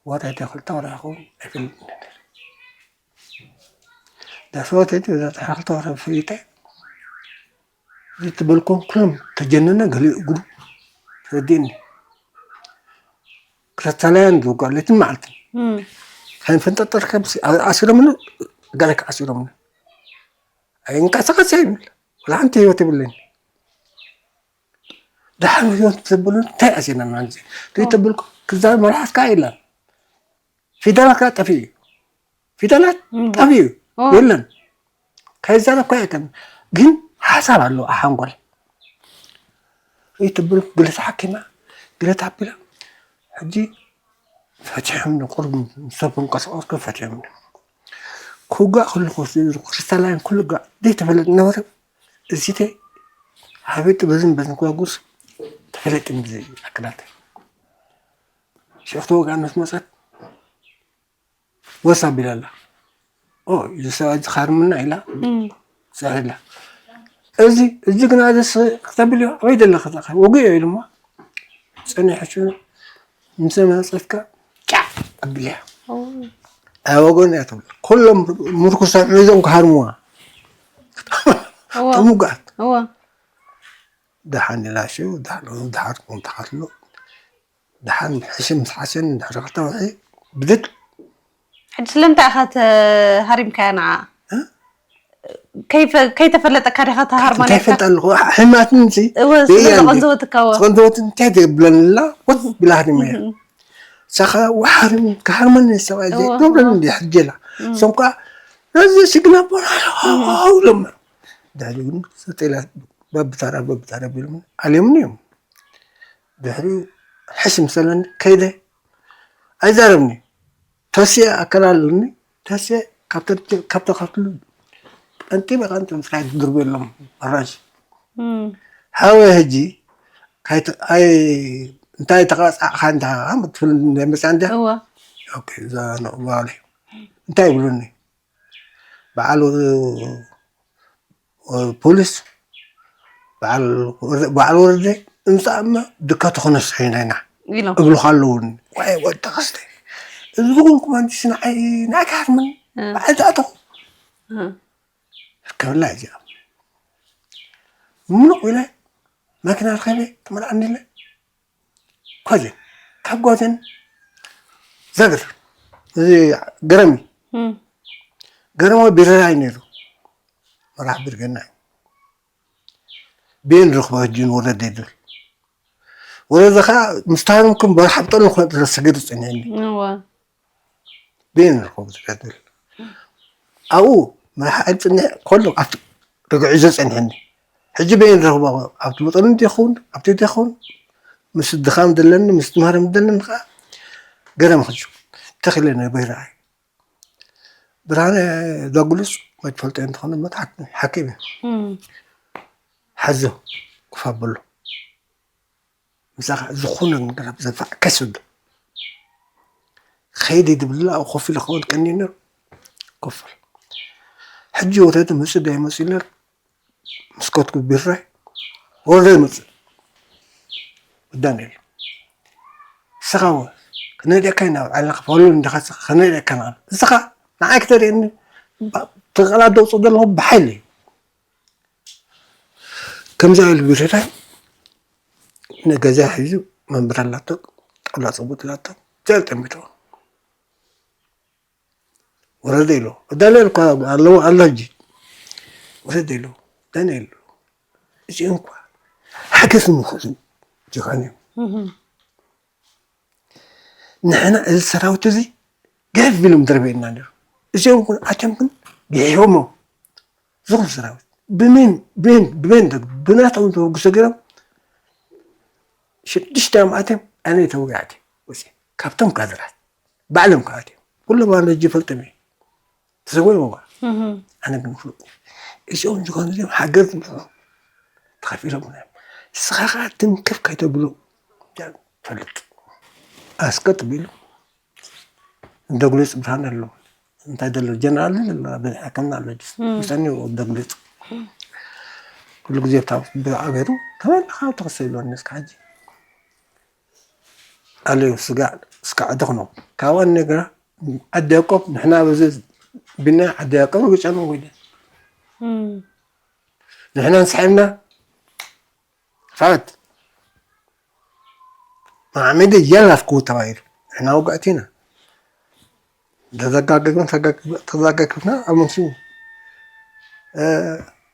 ወረደ ክልተ ወርሒ ክኸውን ኣይፈልጥን ነበር ዳሰወት እዚ ክልተ ወርሒ ፈሊጠ ዝተበልኩም ኩሎም ተጀነነ ገሊኡ እግሩ ተረዲእኒ ክረታላያን ዝወጋ ለይትን መዓልትን ከይንፈንጠጠር ኣሲሮምኒ ገለክ ኣሲሮምኒ ኣይንቀሳቀስ ይብል ወላ ሓንቲ ህይወት የብለኒ ደሓን ህይወት ዘብሉ እንታይ ኣሲና ናንዚ ዘይተብልኩ ክዛብ መልሓስካ የለን ፊደላት ከዓ ጠፊኡ እዩ ፊደላት ጠፊኡ እዩ የለን ከይዛረብ እኮ ኣይከም ግን ሓሳብ ኣለዎ ሓንጎል ይትብል ግለ ተሓኪማ ግለ ተሓቢላ ሕጂ ፈትሖም ቁርብ ሰብ ክንቀሳቀስኩ ፈትሖም ክውጋእ ከለኩ ክሪስታላይን ኩሉ ጋእ ዘይተፈለጥ ነበረ እዚተ ሃበጥ በዝን በዝን ክዋጉስ ተፈለጥ ኣክላት ሽፍተ ወጋእ ምስ መፀት ወስ ኣቢላ ኣላ። ኦ እዚ ሰብኣይ እዚ ካርምና ኢላ ዛሪላ። እዚ እዚ ግና እዚ ክተብል እዩ ኣበይ ዘለኺ እዛ ወጉ እዩ ኢሉማ ጸኒሑ ምስ መጸትካ ጫዕ ኣቢልያ። ኣይ ወጎን እያ ትብል ኩሎም ምርኩሳት ሒዞም ክሃርሙዋ ተሙጋት ደሓን ኢላ ሽው ደሓን ደሓርኩም ተኻትሎ ደሓን ሕሽም ምስ ሓሸን ድሕሪ ክልተ ወርሒ ብድድ ሕጂ ስለምንታይ ኢኻ ተሃሪምካያ ንዓ ከይፈ- ከይተፈለጠካ ዲኻ ተሃርማ እንታይ ነርካ? ፈልጥ ኣለኹ ሕማትንሲ እወ፣ ስለ ብእያ እንዲ። ዝቐንዘወትካ እወ። ዝቐንዘወት እንታይ ትብለንላ ወት ብላ ሃሪመያ ሳኻ ወሓርም ክሃርመኒ ሰብኣይ እወ፣ ዘይገብረኒ እወ። እንዲ ሕጀላ እም። እሶም ከዓ ነዚ ስግና ቦና ሃውሎም ድሕሪ ግን ሰጤላ በብታራ በብታራ ቢሎም ኣልዮምኒ እዮም ድሕሪኡ ሕሽ ምሰለኒ ከይደ ኣይዛረብኒ ተስየ ኣከል ኣለኒ ተስየ ካብ ተካፍሉ ቀንጢበ ቀንጢ ምስራይ ትድርብሎም ኣራሽ ሓወ ሕጂ እንታይ ተቃጻዕካ እንታ ትብል መጽ እንዲያ እዛ ንባለ እንታይ ይብሉኒ በዓል ፖሊስ በዓል ወረደ እምፃእመ ድካ ተኮነስሐ ኢና ኢና ኢሎም እብሉካ ኣለውን ዋይ ወዲ ክስተ እዚ ዝኮንኩም ኣንዲስ ንዓይ ንዓይ ክሃርምን እ። ብዓል ዝኣተኹ እ። ርከብላ እዚኣ ምኑቕ ኢለ ማኪና ርከበ ትመልዓኒ ኢለ ኳዘን ካብ ጓዘን ዘግር እዚ ገረሚ እም። ገረሚ ቢረራይ ነይሩ መራሕ ብርገና እዩ ቤን ረኽቦ ሕጂን ወረደ ይብል ወረደ ከዓ ምስታርምኩም በረሓብ ጠሉ ክነጥረ ሰገዱ ፀኒሐኒ እዋ። ቤን ረኽቦ ዝፈትል ኣብኡ መራሕ ኣይፅንሕ ከሎ ኣብቲ ርግዒ ዘፀንሐኒ ሕጂ በይን ረኽቦ ኣብቲ መጠኑ እንዲኹን ኣብቲ እንዲኹን ምስ ድኻም ዘለኒ ምስ ትምህርም ዘለኒ ከዓ ገረም ሕጂ ተኽለ ነበር ብርሃነ ዳጉልስ መትፈልጦ እንተኾነ መት ሓኪም እዩ እም። ሓዞ ክፍ ኣብሎ ምሳኻ ዝኾነ ነገር ኣብ ዘፋዕ ከስብ ከይዲ ድብላ ኣብ ኮፍ ኢለ ክኸውን ቀኒ ነሩ ኮፍ ሕጂ ወተት ምጽእ ዶ ይመጽእ ኢለ ምስ ከትኩ ቢራይ ወረደ ይመጽእ ዳንኤል ንስኻ ክነድካ ኢና ኣብ ዓለኻ ፋሉን እንዲኻ ከነድካ ንስኻ ንዓይ ክተርእየኒ ተቐላዶ ውፅእ ዘለኹ ብሓይሊ እዩ ከምዚ ኢሉ ቢረታይ ንገዛ ሒዙ መንበር ኣላቶ ጣውላ ፀቡጥ ኣላቶ ጀል ጠሚጥዎ ወረደ ኢሉ ዳንኤል እኳ ኣለዎ ኣሎ ሕጂ ወረደ ኢሉ ዳንኤል እዚኦም እኳ ሓገዝ ምኽእሉ ጀጋኑ እዮም ንሕና እዚ ሰራዊት እዚ ገፍ ኢሎም ደርበየና ነይሩ። እዚኦም ግን ኣትዮም ግን ገይቦሞ ዝኹን ሰራዊት ብሜን ብሜን ብሜን ብናቶም ተበግሶ ገይሮም ሽዱሽተ እዮም ኣትዮም። ኣነ ተወጋዕቲ ወፂ ካብቶም ካድራት ባዕሎም ካኣትዮም ኩሎም ኣነ እጅ ፈልጥም እዩ ተሰጎይ ዋ ኣነ ግን ፍሉጥ እዚኦም ዝኾኑ እዚኦም ሓገዝ ምፅኦም ተኸፊሎም ንስኻ ከዓ ትንክፍ ከይተብሉ ፈልጥ ኣስቀጥ ቢሉ እንደግልፅ ብርሃን ኣሎ እንታይ ዘሎ ጀነራል ዘሎ ብዝሓከምና ኣሎ ምሰኒ እንደግልፅ ኩሉ ግዜ ብኣገሩ ተመልኻ ተኸሰ ይብለኒ እስካ ሕጂ ኣለዩ ስጋዕ እስካ ዕድኽኖ ካብኣን ነግራ ዓዲ ያቆብ ንሕና በዚ ብና ዓዲ ያቆብ ርግጫ ነው ወይ ንሕና ንስሓብና ፋት ማዕመደ የላፍኩ ተባሂሉ ንሕና ውጋእት ኢና ተዘጋገግና ተዘጋግፍና ኣብ መንሱ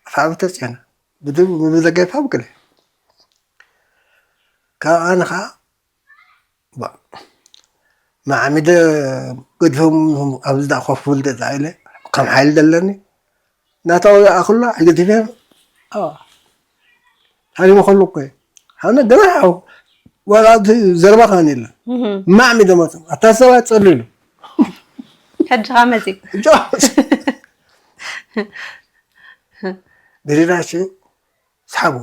ፋብ ተፅያና ብዘገፋ ብቅለ ካብ ኣነ ከዓ ማዕሚደ ገድፎም ኣብዚ ዳ ኮፍ ብል ደዛ ኢለ ከም ሓይሊ ዘለኒ ናታ ኣክላ ኣይገድፍያ ሃሊመ ከሉ እኮ ሓነ ገና ሓው ዋላ ዘረባ ካን የለ ማዕሚደ መፅም ኣታ ሰባ ፀሉ ኢሉ ሕጂ መፂ ብሪራሽ ስሓቡ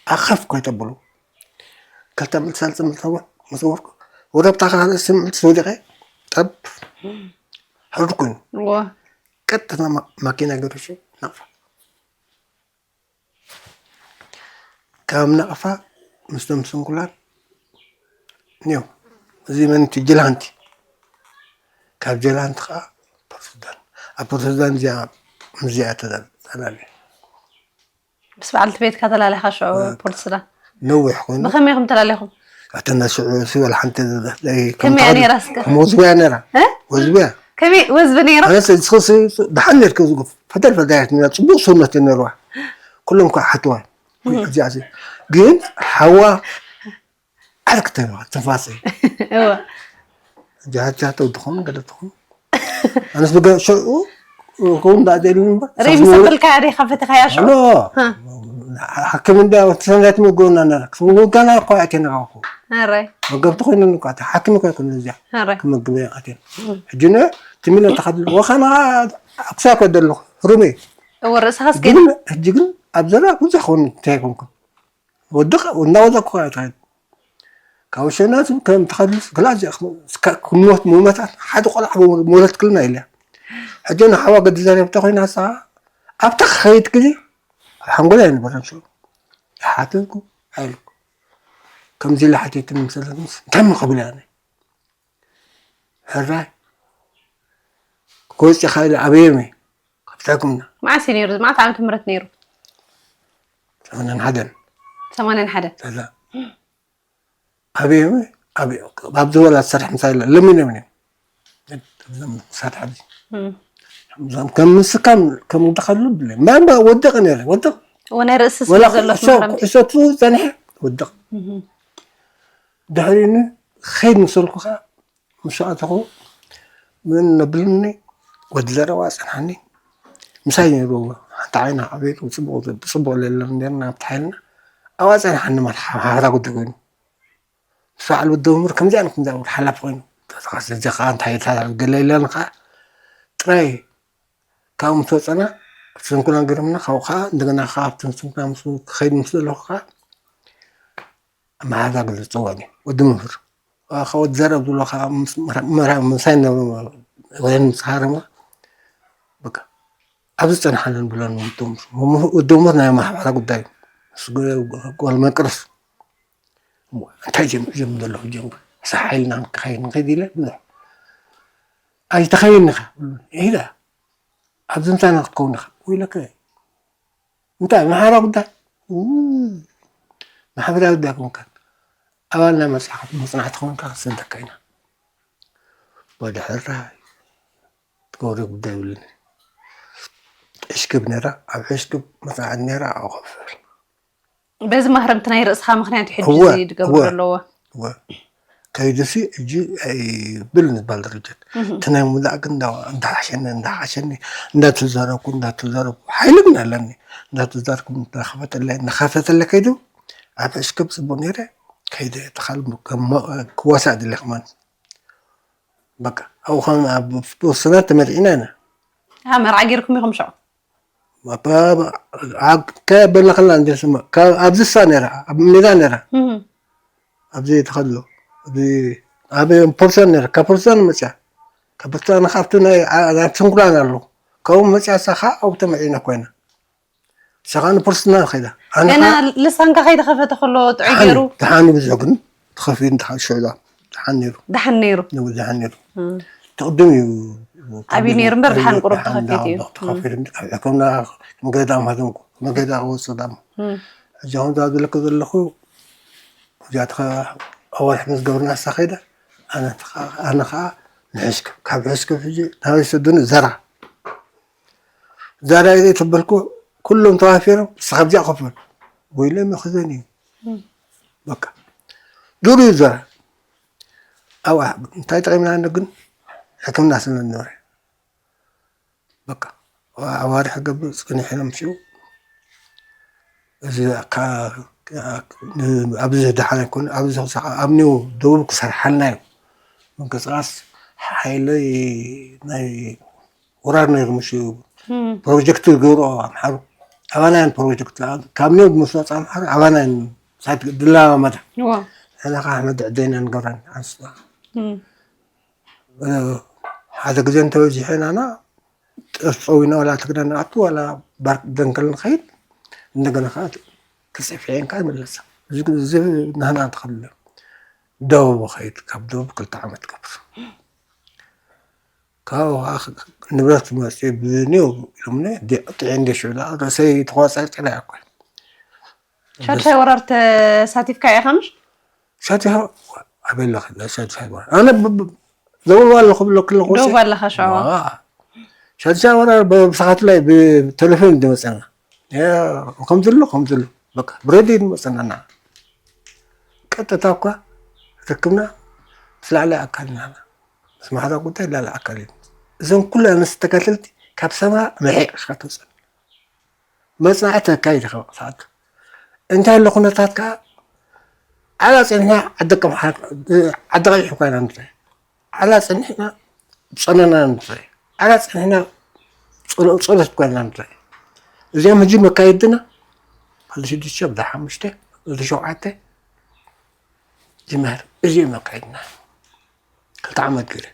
ኣኸፍ ኮይተብሉ ክልተ ምልቲ ሳልስተ ምልቲ ሰብዕ ምስ ገበርኩ ወረብታ ካልእ ስምዕቲ ወዲቐ ጠብ ሕዱር ኮይኑ ቀጥታ ማኪና ገሪሱ ናቕፋ ካብ ናቕፋ ምስቶም ስንኩላን ኒው እዚ መንቲ ጀላንቲ ካብ ጀላንቲ ከዓ ፖርቱጋል ኣብ ፖርቱጋል እዚኣ ምዚኣ ተላለየ ምስ በዓልቲ ቤትካ ተላሊኻ ሽዑ ፖርት ሱዳን ነዊሕ ኮይኑ ብኸመይ ኢኹም ተላሊኹም ኣተና ሽዑ ሲበል ሓንቲ ከመይ እያ ነይራ እስከ ወዝብያ ነራ ወዝብያ ከመይ ወዝቢ ነይሩ ኣነስ ንስኽሲ ደሓን ነርክ ዝጉፍ ፈተል ፈዳያት ነራ ፅቡቅ ሰውነት ነርዋ ኩሎም ከዓ ሓትዋ እዚኣ ግን ሓዋ ዓርክ ተይዋ ትንፋሰ እወ ጃሃት ጃሃት ትኾኑ ገለ ትኾኑ ኣነስ ብገ ሽዑ ከውን ዳ ደሉ እምበር ሪም ሰብልካ ዲ ከፈትካ ያ ሽዑ ሎ ሓክም እንዳ ተሰንዳት መገውና ነራ ክትወጋና እኮ ኣቴና እኮ ኣራይ መገብቲ ኮይነ እኮ ኣተ ሓክም እኮ ይኮነ እዚያ ኣራይ ክመግበ ኣቴን ሕጂ ነ ትሚለ ተኸድል ወኸና ኣክሳ ከደሉ ሩሜ እወ ርእስኻስ ግን ግን ሕጂ ግን ኣብ ዘራ ብዙሕ ኾን እንታይ ኮንኩ ወድቕ እናወዘኩ ትኸይድ ካብ ሸናት ከም ተኸድልስ ግላዝ ክሞት ምመታት ሓደ ቆልዓ ሞለት ክልና ኢለ ሕጂ ንሓዋ ገዲ ዘረብታ ኮይና ሳ ኣብታ ክኸይድ ግዜ ኣብ ሓንጎል ኣይነበረን ሽዑ ይሓተትኩ ኣይልኩ ከምዚ ኢለ ሓቲትኒ ምሰለትንስ እንታይ ሞ ክብል እያ ሕራይ ክወፅእ ካይለ ኣበየመ ካብታኩምና መዓስ እዩ ነይሩ መዓት ዓመት ምረት ነይሩ ሰማንያን ሓደን ሰማንያን ሓደ ከዛ ኣበየመ ኣብ ዝበላ ዝሰርሕ ምሳሌ ለሚኖም እዮም ሳት ሓዚ ከም ምስካም ከም ድኸሉ ብለ ማንባ ወደቀ ነረ ወደቅ እወ ናይ ርእሲ ስለ ዘሎ እሰቱ ፀንሐ ወደቅ ድሕሪኒ ኸይድ ምሰልኩ ከዓ ምስ ኣተኹ ምን ነብልኒ ወዲ ዘረባ ጸንሓኒ ምሳይ ነይሩ ሓንቲ ዓይና ዓበይቱ ብፅቡቅ ብፅቡቅ ለለን ነርና ኣብቲ ሓይልና ኣብኣ ጸንሓኒ ማለት ሓራ ጉዳይ ኮይኑ ምስ በዓል ወዲ ምር ከምዚኣ ከምዚኣ ሓላፍ ኮይኑ ተተኻሰ ጀኻ እንታይ ይታላል ገለ ኢለን ከዓ ጥራይ ካብ ምስ ወፀና ስንኩና ገርምና ካብኡ ከዓ እንደገና ከዓ ኣብቲ ስንኩና ምስ ክኸይድ ምስ ዘለኹ ከዓ መሓዛ ግልፅዋ ወዲ ምር ከወት ዘረብ ዝብሎ ከዓ ምሳይ ወይን ምስ ሃረማ በቃ ኣብዚ ፀንሓለን ብለን ወዲ ምር ናይ ማሕበራ ጉዳይ ጓል መቅርስ እንታይ ጀምር ጀምር ዘለኹ ጀምር እሳ ሓይልና ክኸይድ ንኸይድ ኢለ ብዙሕ ኣይተኸይን ኢኻ ኢለ ኣብዚ ምሳና ክትከውን ኢኻ ወይለከ እንታይ ማሕበራ ጉዳይ ማሕበራዊ ጉዳይ ኮንካ ኣባል ናይ መፅናዕቲ መፅናዕቲ ኮንካ ክሰደካ ኢና ወደ ሕራይ ትገብሮ ጉዳይ ይብልን ዕሽክብ ነራ ኣብ ዕሽክብ መፅናዕቲ ነራ ኣቆፍል በዚ ማህረምቲ ናይ ርእስኻ ምክንያት እዩ ሕጂ እወ፣ እዚ ዝገብሩ እወ። ዘለዎ እወ። ከይዱሲ እጂ ኣይብል ንባል ድርጅት እቲ ናይ ሙላእ ግን እንዳ- እንዳሓሸኒ እንዳሓሸኒ እንዳተዛረብኩ እንዳተዛረብኩ ሓይሊ ግን ኣለኒ። እንዳተዛረብኩ እንዳኸፈተለ እንዳኸፈተለ ከይዱ ኣብ ሕስክብ ጽቡቅ ነይረ። ከይደ ተኻል ክዋሳእ ድለ ከማን በቃ ኣብኡ ከም ኣብ ፖስና ተመርዒና ኢና። ኣ መርዓ ጌርኩም ኢኹም ሽዑ? ከበለኸላ እንደ ስማ ካብ ኣብዚ ሳ ነራ ኣብ ሜዳ ነራ ኣብዚ ተኸሎ ኣብዚ ኣብ ፖርሳን ነራ ካብ ፖርሳን መፅያ ካብ ፖርሳን ካብቲ ናይ ናይ ስንኩላን ኣሎ ካብኡ መፅያ ሳኻ ኣብኡ ተመዒና ኮይና ሳኻ ንፖርስና ከይዳ ኣነ ገና ኸዓ ልሳንካ ከይተኸፈተ ከሎ ጥዑይ ገይሩ ደሓን ብዙሕ ግን ተኸፊሉ ደሓን ሽዕላ ደሓን ነይሩ ደሓን ነይሩ። ደሓን ነይሩ ተቕድም እዩ ዓብዩ ነይሩ እምበር ደሓን ቁሩብ ተኸፊቱ እዩ። ተኸፊሉ ሕክምና መገዳ ማለትኩ መገዳ ክወፅእ ዳሞ ሕጂ ኣሁን ዝብለክ ዘለኹ እዚኣትኻ ኣዋርሕ ምስ ገብርና እሳ ከይዳ ኣነ ከዓ ንሕስክብ ካብ ሕስክብ ሕጂ ናበይ ሰዱኒ ዘራ ዘራ ኢለ ተበልኩ ኩሎም ተዋፊሮም እስኻ ብዚኣ ክፈል ወይለ መኽዘን እዩ በቃ ዱር እዩ ዘራ ኣብኣ እንታይ ጠቒምና ግን ሕክምና ስለ ዝነበረ በቃ ኣዋርሕ ገብር ፀኒሕና ምሽኡ እዚ ኣብዚ ደሓን ኣይኮነ ኣብዚ ክሳዕ ኣብ ኒው ደቡብ ክሰርሓልና እዩ ምንቅስቃስ ሓይሊ ናይ ወራር ነይሩ ምሽ ፕሮጀክት ዝገብሩ ኣምሓሩ ኣባናያን ፕሮጀክት ካብ ኒው ምስ መፃ ኣምሓሩ ኣባናያን ሳት ድላማመዳ ሕና ከዓ ኣሕመድ ዕደይና ንገብረን ኣንስና ሓደ ግዜ እንተበዚሐናና ጠጠው ኢና ዋላ ትግረ ንኣቱ ዋላ ባርክ ደንከል ንኸይድ እንደገና ከዓ ክፅፍዐን ከዓ ይምለሳ እዚ ግን እዚ ናህና እንተኸልለ ደቡብ ኸይድ ካብ ደቡብ ክልተ ዓመት ገብር ካብኡ ከዓ ንብረት መፅኡ ብኒው ኢሎምኒ ጥዒ እንደ ሽዑ ርእሰይ ተቋፃፂረ እያ እኮ ሻድሻይ ወራር ተሳቲፍካ ኢኻ ምሽ? ሻድሻይ ኣበይ ኣለኺ ሻድሻይ ወራር ኣነ ዘበባ ኣለኹ ብለኪ ኣለኹ ደቡብ ኣለኻ ሸዋ ሻድሻይ ወራር ብሰኻት ላይ ብቴሌፎን ዝመፀና ከምዚ ኣሎ ከምዚ ኣሎ በቃ ብሬድዮ ዝመፀና ና ቀጥታ እኳ ርክብና ስላዕለ ኣካል ኢና ምስ ማሕራ ጉዳይ ላለ ኣካል እዩ እዞም ኩሉ ኣነስ ተጋደልቲ ካብ ሰማ መሒቕካ ተውፅእ መፅናዕቲ ኣካይድ ከብቕሳት እንታይ ኣሎ ኩነታት ከዓ ዓላ ፅንሕና ዓዲ ቀምሓር ዓዲ ቀይሕ ኮይና ንርኢ ዓላ ፅንሕና ፀነና ንርኢ ዓላ ፅንሕና ፀሎት ኮይና ንርኢ እዚኦም ሕጂ መካየድና ክልተ ሽዱሽተ ብዳ ሓሙሽተ ክልተ ሸውዓተ ጅምር እዚኦም መካየድና ክልተ ዓመት ገይረ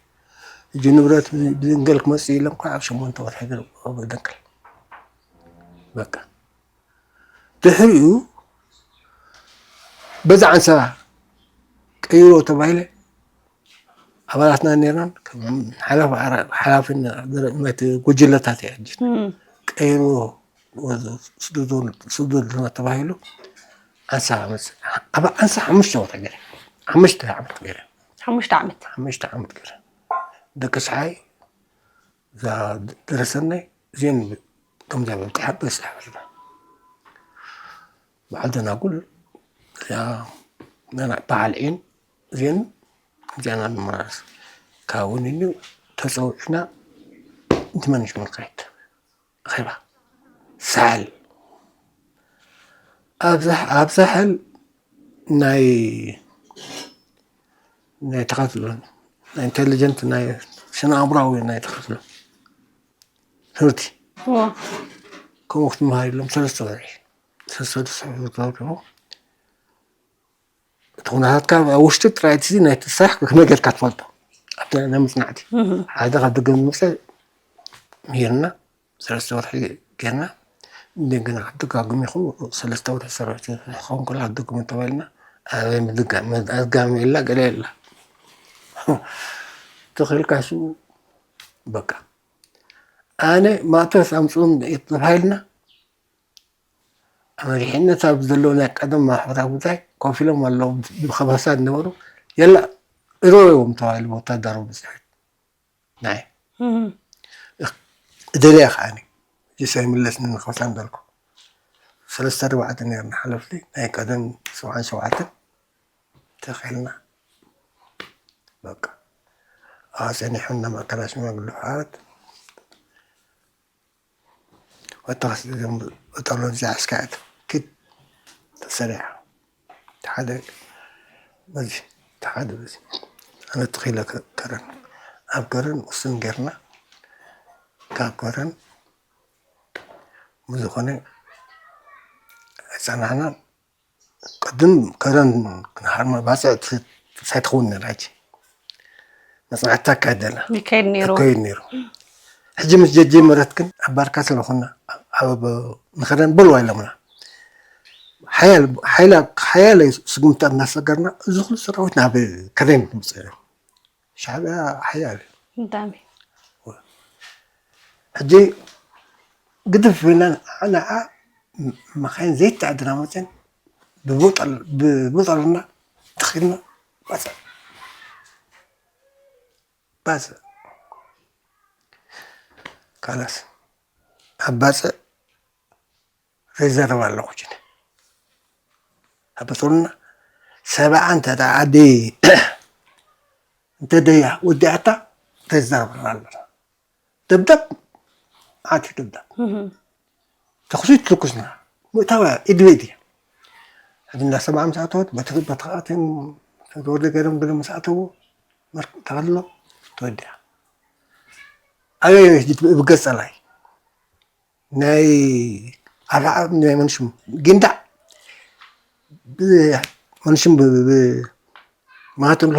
ሕጂ ንብረት ብድንገል ክመፅእ ኢሎም ከዓ ኣብ ሸሞንተ ወርሒ ገይሮም ደንገል በቃ ድሕሪኡ በዛ ዓንሰባ ቀይሮ ተባሂለ ኣባላትና ነርናን ሓላፊ ጉጅለታት እያ ቀይሮ ስደዱና ተባሂሉ ዓንሳ ዓመት ኣብ ዓንሳ ሓሙሽተ ወርሒ ገይረ ሓሙሽተ ዓመት ገይረ ሓሙሽተ ዓመት ሓሙሽተ ዓመት ገይረ ደቂ ሰሓይ እዛ ደረሰናይ እዚን ከምዛ በብፅሓ በስሕ በልና በዓል ደናጉል እዚኣ በዓል ዒን እዚን እዚኣና ንመራረስ ካብኡ ንኒ ተፀውዕና እንትመንሽ ምንካይት ኣኼባ ሳሕል ኣብ ሳሕል ናይ ናይ ተኸትሎ ናይ ኢንቴሊጀንት ናይ ስነ ኣእምራዊ ናይ ተኸትሎ ትምህርቲ ከምኡ ክትመሃር ኢሎም ሰለስተ ወርሒ ሰለስተ ወርሒ ተኸትሎ እቲ ኩነታትካ ኣብ ውሽጢ ጥራይ እቲ ናይቲ ስራሕ ከመይ ጌርካ ትፈልጦ ኣብቲ ናይ መፅናዕቲ ሓደ ካብ ደገ ዝመፀ ምሂርና ሰለስተ ወርሒ ጌርና እንደገና ክትደጋግም ኢኹም ሰለስተ ወርሒ ሰራዊት ክኸውን ከሎ ክትደግሙ ተባሂልና ኣበይ ምድጋም ኣድጋሚ የላ ገለ የላ ተኺልካ ሽኡ በቃ ኣነ ማእቶስ ኣምፅኡም ተባሂልና መሪሕነት ኣብ ዘለዎ ናይ ቀደም ማሕበራዊ ጉዳይ ኮፍ ኢሎም ኣለዉ ብኸበሳ ዝነበሩ የላ እረዎም ተባሂሉ ወታደራዊ ብፅሕት ናይ እደልያ ከዓኒ ጅሳ ይምለስኒ ንኸበሳ እንዳልኩ ሰለስተ ኣርባዕተ ነርና ሓለፍቲ ናይ ቀደም ሰብዓን ሸውዓተን ተኺልና በቃ ኣጸኒሑና ማእከላይ ሽማግለ ሕወሓት። ወተኸስ ወጠሎ እዚኣ እስካየት ኪድ ተሰሪዓ። ሓደ በዚ ሓደ በዚ ኣነ ተኺለ ከረን ኣብ ከረን ውስን ጌርና ካብ ከረን ብዝኾነ ኣይጸናሕናን። ቅድም ከረን ክንሃርማ ባጽዕ ሳይትኸውን ነራች መጽናዕቲ ኣካይደና ይካየድ ነይሩ። ይካየድ ነይሩ። ሕጂ ምስ ጀጀመረት ግን ኣብ ባርካ ስለኾና ኣብ ንኸረን በልዋ ኢሎምና። ሓያል ሓያል ሓያል ስጉምታ እናሰገርና እዚ ኩሉ ሰራዊት ናብ ከረን ክምጽእ እዩ። ሻዕብያ ሓያል እዩ። ብጣዕሚ። ሕጂ ግድፍ ብልና ንዓ መኻይን ዘይተዓድና መፅን ብቡጠልና ተኽልና ባፅዕ ባፅዕ ካላስ ኣብ ባፅዕ ሪዘርቭ ኣለኹ ጅነ ኣበፅሩና ሰብዓ እንተ ዓዲ እንተ ደያ ወዲኣታ ሪዘርቭ ኣለና ደብደብ ዓት ደብደብ ተኽሲ ትኩስና ምእታው ኢድቤት እያ ሕጂ እንዳ ሰብዓ ምስ ኣተወት በተኽኣትን ወደ ገይሮም ገለ ምስ ኣተዎ ተኸልሎ ተወዲኣ ኣበይ ብገጸላይ ናይ ኣርዓ ናይ መንሽም ጊንዳዕ መንሽም ማትሎ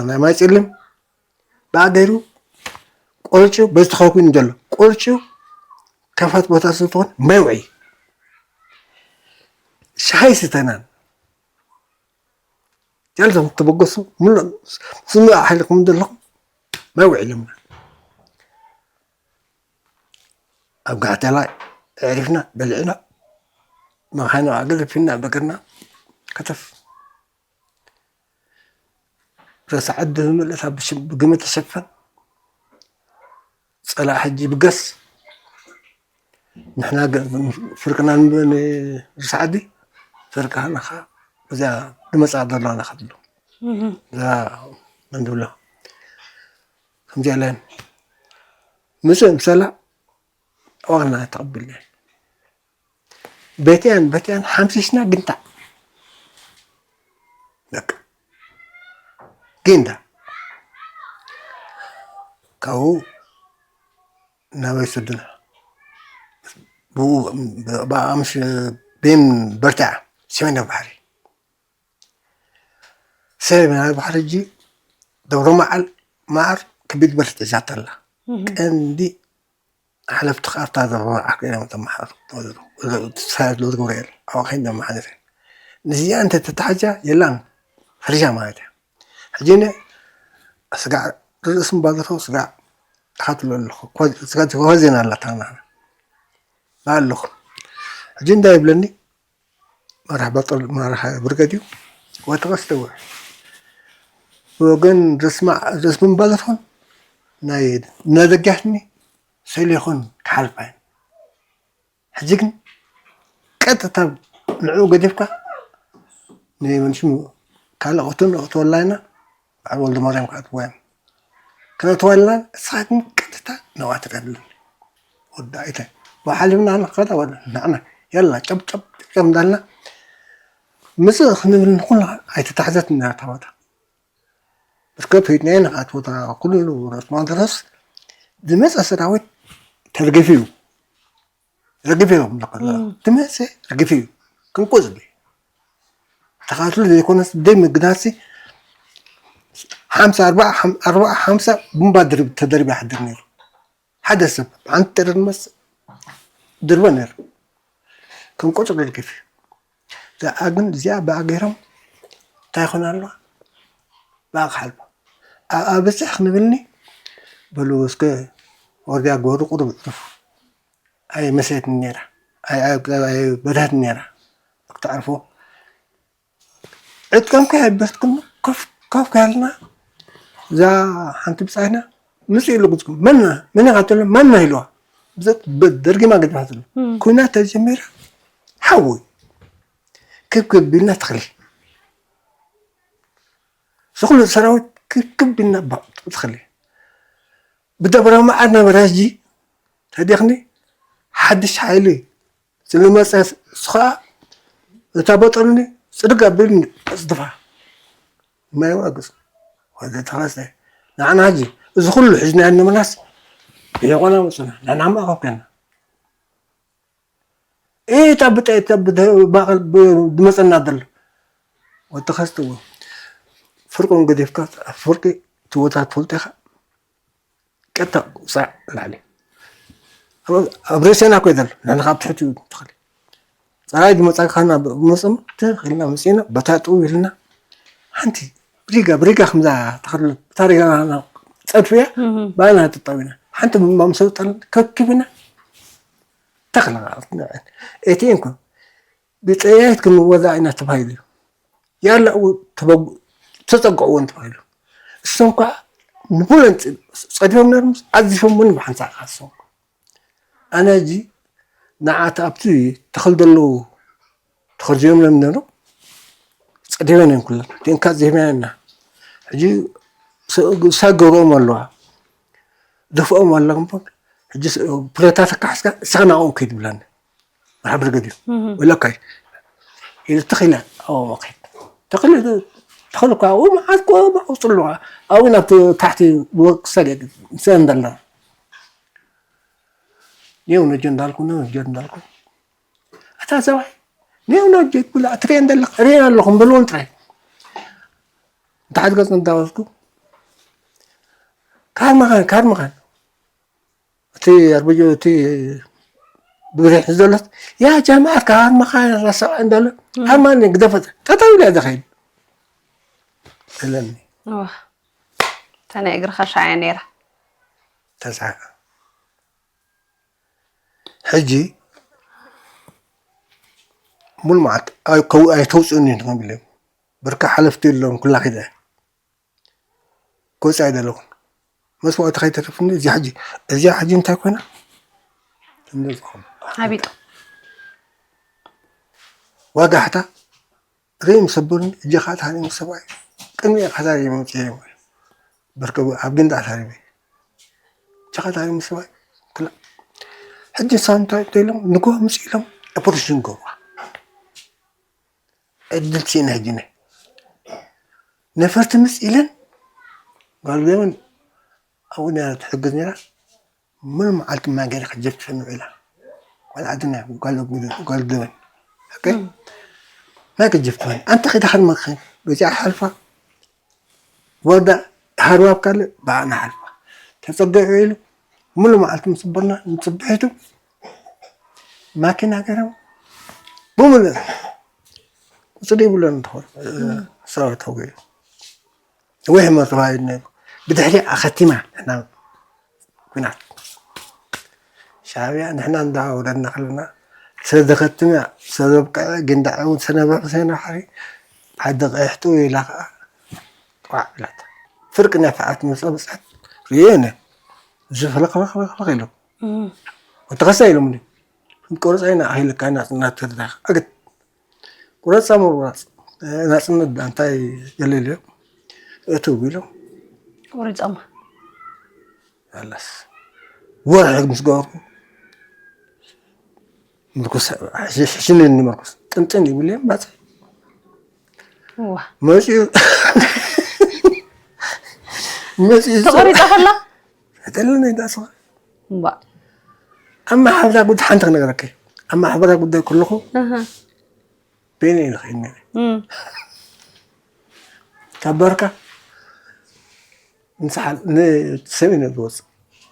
ናይ ማይ ጸልም ብኣገሩ ቆርጩ በዝተኸኩ ዘሎ ቆርጩ ከፋት ቦታ ስለትኾን ማይ ውዒ ሻሂ ስተናን ጃልቶም ተበገሱ ምሎ ስምዕ ሓይልኩም ዘለኹም ማይ ውዒ ኢሎምና ኣብ ጋዕተላ ኣዕሪፍና በሊዕና መኻይኑ ኣገደፊና በገርና ከተፍ ረሳ ዓዲ ዝመለሳ ብግመ ተሸፈን ጸላእ ሕጂ ብገስ ንሕና ፍርቅና ንርሳ ዓዲ ፍርቃ ንኻ እዛ ንመጻ ዘለና ከትብሎ እዛ መንድብሎ ከምዚኣ ኢለን ምጽእ ምሰላ ኣዋና ተቐቢልና በቲኣን በቲኣን ሓምሲስና ግንታ በቃ ግንታ ካብኡ ናበይ ሰዱና ብኡ ብኣምሽ ቤም በርትዓ ሰሜናዊ ባሕሪ ሰሜናዊ ባሕሪ እጂ ደብረ መዓል መዓር ከቢድ በርትዕ ዛተላ ቀንዲ ሓለፍቲ ካርታ ዘለዋ ዓርኪ እዮም ተመሓሩ ተሳያት ገብርኤል ኣዋኺን ተመሓደር ንዚኣ እንተ ተታሓጃ የላን ሕርሻ ማለት እዩ ሕጂ ነ ስጋዕ ርእስ ምባዘፈው ስጋዕ ተኻትሎ ኣለኹ ስጋዕ ተዋዜና ኣላታ ኣለኹ ሕጂ እንታይ ይብለኒ መራሕ በጦል መራሕ ብርገድ እዩ ወተቐስ ደወ ብወገን ዘስማዕ ዘስምም ባዘርሆን ናይ ነደጋሕኒ ሰሊኾን ክሓልፋ እየን ሕጂ ግን ቀጥታ ንዕኡ ገዲፍካ ንመንሽም ካልእ ቅቱን እቕትወላ ኢና በዓል ወልደ ማርያም ክኣትዋ እዮም ክነእትዋ ኣለና ንስኻ ግን ቀጥታ ንዕኣ ትረድልን ወዲ ኣይተ ብሓሊፍና ንኸዳ ወደ ንዕና የላ ጨብጨብ ጨብጨብ እንዳልና ምፅእ ክንብል ንኩላ ኣይተታሕዘት እናተባታ እስከ ፊትናየ ንኣትወታ ኩሉ ራስ ማንተረስ ዝመፀ ሰራዊት ተርገፊ እዩ ረግፊ እዮም ዝመፀ ረግፊ እዩ ክንቁ ዝብል ተኻትሎ ዘይኮነስ ደይ ምግዳሲ ሓምሳ ኣርባዓ ሓምሳ ቡምባ ተደርቢ ሓድር ነይሩ ሓደ ሰብ ሓንቲ ጥረ ድመስ ድርበ ነይሩ ከም ቆፅሮ ድግፍ እዚኣ ግን እዚኣ ብኣ ገይሮም እንታይ ይኾን ኣለዋ ብኣ ክሓልፋ ኣብኣ በፅሕ ክንብልኒ በሉ እስከ ወርድያ ግበሩ ቁሩብ ዕርፉ ኣይመሰየትን ነይራ ኣይበድሀትን ነይራ ክትዕርፎ ዕጥቀምካ የበስክሞ ኮፍ ኮፍ ካልና እዛ ሓንቲ ብፃይና ምስ ኢሉ ግዝኩም መና መን ኢኻ ትብሎ ማና ኢልዋ ደርጊማ ገድፋ ትብሎ ኩናት ተጀሚራ ሓዊ ክብ ክብ ኢልና ተኽሊ ዝኹሉ ሰራዊት ክክብ ኢልና ባዕ ትኽእል። ብደብረ መዓር ነበረ ሕጂ ተዲኽኒ ሓድሽ ሓይሊ ስለመፀ እሱ ኸዓ እታ በጠሉኒ ፅድግ ኣቢሉኒ ኣፅድፋ። ማይ ዋግፅ ወደ ተኸስተ ንዓና ሕጂ እዚ ኩሉ ሕዝናዮ ንምናስ ብየቆና መፅና ንሕና ማእኸል ኮይና እታ ብጠ እታ ብደ- ማእኸል ብ- ዝመፀና ዘሎ ወዲ ከስትዎ ፍርቁን ገዲፍካ ፍርቂ ትወታ ትፈልጦ ኢኻ ቀጥታ ውፃእ ላዕሊ ኣብ- ኣብ ርእሰና ኮ ዘሎ ንሕና ካብ ትሕቲ እዩ ትኽእል ፀራይ ዝመፃካ ናብ መፅም ትኽእልና መፅና በታ ጥው ኢልና ሓንቲ ብሪጋ ብሪጋ ከምዛ ተኽእል ብታ ሪጋ ፀድፍያ ባና ትጠዊና ሓንቲ ማምሰውጠን ከክብና ተኽለቓ እቲ እንኮ ብጠያየት ክንወዛ ኢና ተባሂሉ እዩ ያላ ተፀግዕዎ እንተባሂሉ እሶም ከዓ ንቡለን ፀዲፎም ነርምስ ኣዚፎም እውን ብሓንሳእ ካሶም ኣነ ሕጂ ንዓት ኣብቲ ተኽል ዘለዉ ተኸርዚዮም ለም ነሩ ፀዲበን እዮም ኩለን ቴንካ ዜማያና ሕጂ ሳገሮም ኣለዋ ደፍኦም ኣለኹም ሕጂ ፕሬታት ኣካሕስካ ሳናኦም ከይድ ብላኒ ማሕበር ገዲሩ ወለካይ ኢሉ ተኺለ ኣብኦም ኣኸይድ ተኽለ ተኽልኳ ኣብኡ መዓት ኮ ማዕፅሉ ኣብኡ ናብ ታሕቲ ወቅሰል ምስ እንዳልና ኔው ነጀ እንዳልኩ ነጀ እንዳልኩ ኣታ ሰብኣይ ኔው ነጀ ብላ ትሪኦ እንደለኽ ሪኦ ኣለኹም በልዎም ጥራይ እንተ ሓድገፅ እንዳወስኩ ካር መኻን ካር መኻን እቲ ኣርበጆ እቲ ብግሬ ዘሎት ያ ጀማዓ ካር መኻን ራሰ እንዳለ ኣማን ግደፈት ተታዊላ ደኸይድ ስለኒ ተናይ እግርኻ ሻያ ነይራ ተስዓካ ሕጂ ሙሉ መዓት ኣይተውፅእኒ ንብል እዮም ብርካ ሓለፍቲ የለዎም ኩላ ኪደ ክወፅእ ኣይደለኹን መስዋእቲ ከይተርፍኒ እዚኣ ሕጂ እዚኣ ሕጂ እንታይ ኮይና ሃቢጡ ዋጋ ሕታ ርእዮም ሰብሩኒ እጀኻ ታሪም ሰብኣይ ቅድሚ ኢኻ ታሪም መፅኦም በርከቡ ኣብ ግንዳ ታሪም እጀኻ ታሪም ሰብኣይ ክላ ሕጂ ሳንታ ኢሎም ንጎ ምስ ኢሎም ኦፖሬሽን ገብዋ ዕድል ስኢነ ሕጂ ነ ነፈርቲ ምስ ኢለን ጓልቤውን ኣብኡ ነራ ትሕግዝ ነራ ሙሉ መዓልቲ ማይ ገይረ ከጀፍፈኒ ውዒላ። ጓል ዓድና እያ፣ ጓል ጓል ደበን። ኦኬ? ማይ ከጀፍፈኒ። ኣንተ ኺዳ ኸድመኽን፣ በዚኣ ሓልፋ፣ ወርዳ ሃርባብ ካልእ ብኣና ሓልፋ። ተጸጊዑ ውዒሉ፣ ሙሉ መዓልቲ ምስ በልና፣ ንጽብሒቱ ማኪና ገይሮም፣ ብሙሉእ ቁጽሪ ይብሎን እንተኾነ፣ ሰራዊት ተወጊኡ። ወይ ህመት ተባሂሉ ነይሩ። ብድሕሪ ኣኸቲማ ንሕና ኲናት ሻዕብያ ንሕና እንዳወረድና ከለና ስለ ዘኸትም እያ፣ ስለ ዘብቅዐ፣ ግን ደዓ እውን ሰነበ ሕሴን ባሕሪ ዓዲ ቀይሕጡ ኢላ ከዓ ቋዕ ኢላታ። ፍርቂ ናይ ፍዓት ምስ በፅሐት ርእዮ እነ ዝፍለኽለኽለኽ ኢሎም ወተኸሳ ኢሎምኒ። ክንቆርፃ ኢና ኣኺልካ ናፅነት ትርዳኽ። ኣግት ቁረፃ ምቁራፅ ናፅነት ዳ እንታይ የለልዮ እትው ኢሎም ቆሪፆማ ኣላስ ወርሒ ምስ ገበርኩ ምርኩስ ሕሽንኒ መርኩስ ጥንጥን ይብልዮም ባፀ ዋ መፂኡ መፂኡ ተቆሪፃ ከላ ተለነ ዳስኻ እምባ ኣብ ማሕበራ ጉዳይ ሓንቲ ክነገረከ ኣብ ማሕበራ ጉዳይ ከለኹ እህ፣ በይነ ኢለ ኸይድ ነይረ እም፣ ካብ በርካ ንሰሓል ንሰሜን ዝወፅእ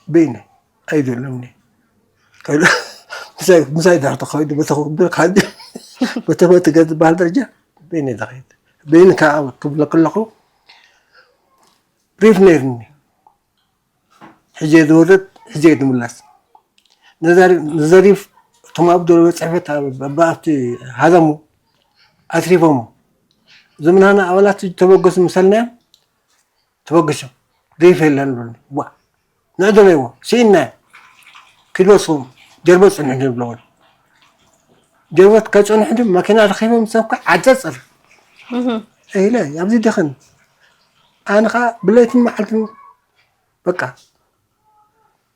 በይነ ኣይደለምኒ ምሳይ ዳር ተኸይዱ በተኸብር ካዲ በተፈትገ ዝበሃል ደረጃ በይነ ዝኸይድ በይን ከዓ ክብለ ከለኹ ሪፍ ነይርኒ ሕጀ ዝወርድ ሕጀ ዝምላስ ንዘሪፍ እቶም ኣብ ደሎ ጽሕፈት ኣብቲ ሃዘሙ ኣትሪፎሞ ዝምናና ኣባላት ተበገሱ ምሰልናዮም ተበገሱ ሪፍ የለን ብሉኒ ዋ ንዕደመይዎ ስኢናዮ ኪድ ወስኹም ጀርበት ጽንሑ ይብለዎ ጀርበት ከይጸንሑ ድ መኪና ረኺቦም ሰብካ ዓጸጽር ኢለ ኣብዚ ደኽን ኣነ ከዓ ብለይትን መዓልትን በቃ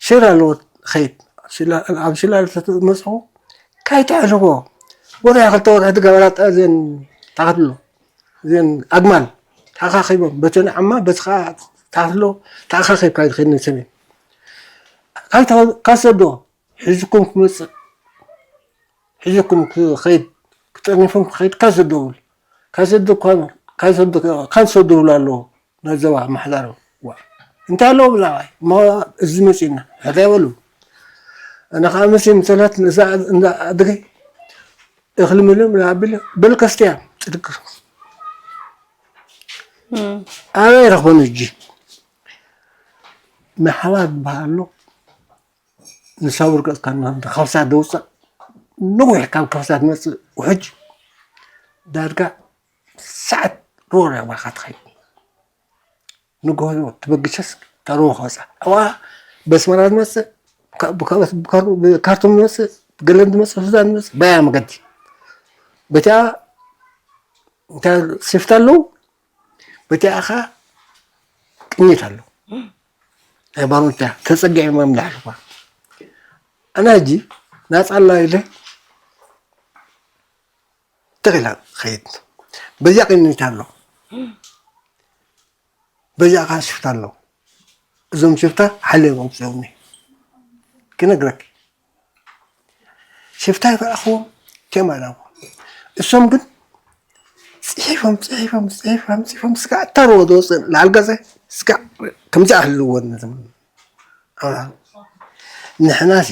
ሽላ ኣለዎ ኸይድ። ኣብ ሽላ ተመፅኹ ካይትሕልዎ ወርሒ ክልተ ወርሒ ትገበራ እዘን ታኸትሎ እዘን ኣግማል ተኣኻኺቦም በተን ዓማ በቲ ከዓ ታኸትሎ ተኣኻኺብካ ይኸይድ ንሰሜን ካይተኸ ካሰዶ ሒዝኩም ክመፅእ ሒዝኩም ክኸይድ ክጠርኒፎም ክኸይድ ካሰዶ ብል ካሰዶ ካሰዶ ካንሰዶ ብሉ ኣለዎ ነዘዋ ማሕዳሮ እንታይ ኣለዎ ብዛዕባይ እሞ እዚ መፂና ሕራይ በሉ ኣነ ከዓ መሲ ምሰላት እዛ ኣድገይ እኽሊ ምልም ንኣቢለ በል ከስትያ ፅድቅር ኣበይ ረኽቦን እጂ ንሓዋ ዝበሃል ኣሎ ንሳብ ርቀት ካብ ከብሳ ደውፅእ ንዊሕ ካብ ከብሳ ትመፅእ ውሕጅ ዳርጋ ሰዓት ሩባ ባኻ ትኸይድ ንጎሆ ትበግሸስ ታሮ ኸወፃ ኣብኣ በስመራ ትመፅእ ብካርቶም ትመፅእ ብገለን ትመፅእ ሱዳን ትመፅእ ባያ መገዲ በቲኣ እንታይ ሽፍታ ኣለዉ በቲኣ ኸ ቅኝት ኣለዉ ሃይማኖት ተፀጊዖም እዮም ዳሕልኳ ኣነ ሕጂ ናፃ ኣላ ኢለ ትኽኢላ ኸይድ በዚኣ ቅንኒት ኣሎ በዚኣ ከዓ ሽፍታ ኣለዉ እዞም ሽፍታ ሓልዮም ኣምፅኦምኒ ክነግረኪ ሽፍታ ይፈኣኽዎም ቴማ ዳቦ እሶም ግን ፅሒፎም ፅሒፎም ፅሒፎም ፅሒፎም ስጋዕ እታ ሩባ ዝወፅእ ላዕሊ ገፀ ስጋዕ ከምዚ ኣህልዎ ነዞም ኣውራ ንሕናሲ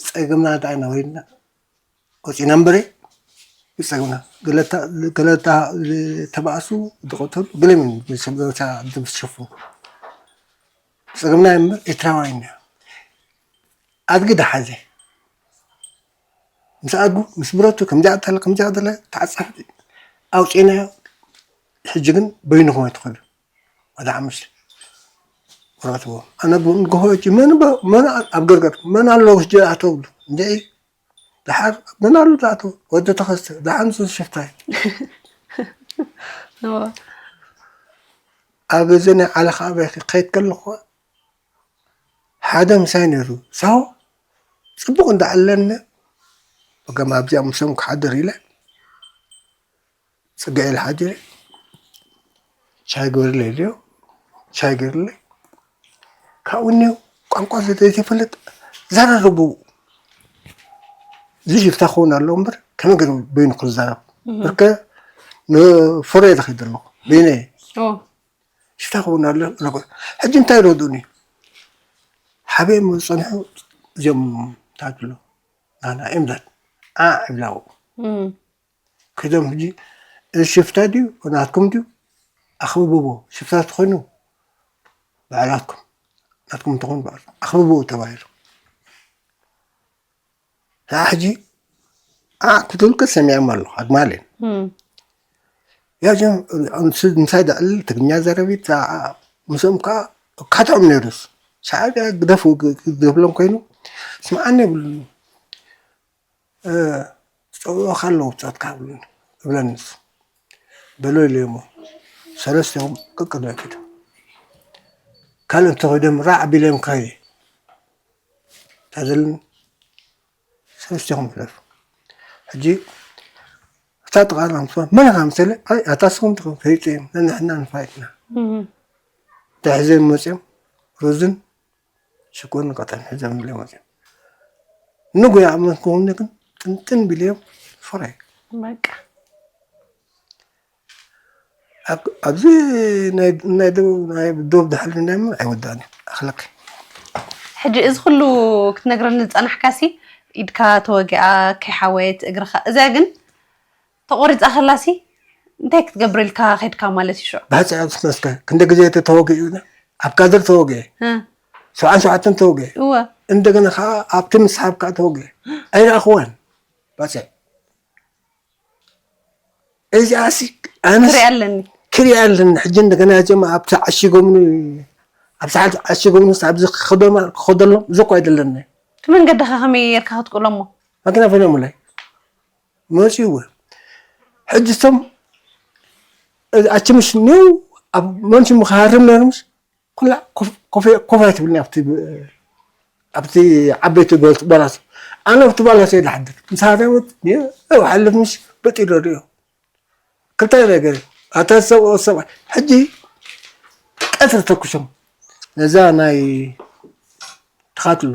ፀገምና እንታይ ኢና ወሪድና ወፂና እምበረ ይፀገምና ገለታ ተባእሱ ዝቐተሉ ገለምን ሰብገበታ ዝሸፍኑ ፀገምና እምበር ኤርትራውያን ኢና ኣድጊ ደሓዘ ምስ ኣድጉ ምስ ብረቱ ከምዚ ኣተለ ከምዚ ኣተለ ተዓፃፍ ኣውፂእናዮ ሕጂ ግን በይንኹም ኣይትኸዱ ወደ ሓሙሽተ ወረቀትዎ ኣነ ንግሆ ሕጂ መን መን ኣብ ገርገር መን ኣሎ ሕጂ ኣተብሉ እንደ ደሓር መን ኣሎ ዝኣተው ወዲ ተኸስተ ደሓን ሱስ ሽፍታይ ኣብ እዚ ናይ ዓለኻ ኣበይ ከይድ ከለኹ ሓደ ምሳይ ነይሩ ሳው ፅቡቕ እንዳኣለኒ ብገማ ኣብዚኣ ምሶም ክሓድር ኢለ ፅግዒ ኢለ ሓዲረ ሻይ ግበርለይ ኢለዮ ሻይ ገይርለይ ካብኡ እኒኦ ቋንቋ ዘይተፈልጥ ዘራረቡ እዚ ሽፍታ ክኸውን ኣለዎ እምበር ከመይ ገይሩ በይኑ ክዛረብ ብርከ ንፍረ ኢለ ከይደ ኣለኹ በይነ ሽፍታ ክኸውን ኣሎ ሕጂ እንታይ ረድኡኒ ሓበይ ዝፀንሑ እዚኦም ታትሎ ናና እዮም ዛት ዓ ይብላው ከይዶም ሕጂ እዚ ሽፍታ ድዩ ናትኩም ድዩ ኣኽብብዎ ሽፍታ ተኾይኑ ባዕላትኩም ናትኩም እንተኾይኑ ባዕሉ ኣኽብብዎ ተባሂሉ ንዓ ሕጂ ዓ ክትብል ግን ሰሚዖም ኣለኹ ኣግማል እየን ያጀም ምሳይ ዘዕልል ትግርኛ ዘረቢት ምስኦም ከዓ ካትዖም ነይሩስ ሻዕብያ ግደፉ ዝብሎም ኮይኑ ስምዓኒ የብሉን ዝፀውዑኻ ኣለዉ ብፆትካ ይብሉኒ ይብለኒ ንሱ በሎ ኢለዮሞ ሰለስቲኦም ቅቅድሚ ኪዶም ካልእ እንተኺዶም ራዕ ኣቢለዮም ከየ እታ ዘለኒ ሰለስቲኹም ሕለፉ ሕጂ እታ ጥቓና ምስ መን ኢኻ መሰለ ኣይ ኣታ ስኹም ትኹም ፈሊጠ እዮም ነንሕና ንፋይጥና ተሕዘ መፅኦም ሩዝን ሽኮርን ቀጠን ሒዞም ኢለ መፅኦም ንጉያ ኣመንኩኹም ግን ጥንጥን ቢለዮም ፍረ በቃ ኣብዚ ናይ ደቡብ ናይ ደቡብ ድሕሪ ናይ ምን ኣይወዳእን እዩ ኣኽለክ ሕጂ እዚ ኩሉ ክትነግረኒ ዝፀናሕካሲ ኢድካ ተወጊኣ ከይሓወየት እግርኻ እዚኣ ግን ተቆሪፃ ከላሲ እንታይ ክትገብር ኢልካ ከድካ ማለት እዩ ሽዑ ባሕፂ ኣብ ስመስከ ክንደ ግዜ ተተወጊኡ ኣብ ካድር ተወግአ ሰብዓን ሸውዓተን ተወግአ እወ እንደገና ከዓ ኣብቲ ምስሓብ ከዓ ተወግአ ኣይረኣኽዋን ባፅዕ እዚኣሲ ኣነስ ክሪኣ ኣለኒ ክሪኣ ኣለኒ ሕጂ እንደገና እዚኦም ኣብቲ ዓሺጎምኒ ኣብ ሰዓት ዓሺጎምኒ ኣብዚ ክኸደሎም እዚ እኮ ኣይደለኒ እቲ መንገዲ ከ ከመይ ጌርካ ክትቅሎሞ መኪና ፈሊሙለይ መፂእዎ ሕጂ እቶም ኣችምሽ ኒው ኣብ መንሽሙ ክሃርም ነይሩ፣ ምስ ኩላ ኮፍ- ኮፍ- ኮፍ ኣይትብልኒ ኣብቲ ብ- ኣብቲ ዓበይቲ ጎልት ባላስ። ኣነ ኣብቲ ባላስ እየ ዝሓድር፣ ምስ ሃረምት እው ሓልፍ፣ ምስ በጢሎ ሪኦ ክልተ ነገር እዩ። ኣታ ሰብ ሰብ ሕጂ ቀትሪ ተኩሶም ነዛ ናይ ተኻትሉ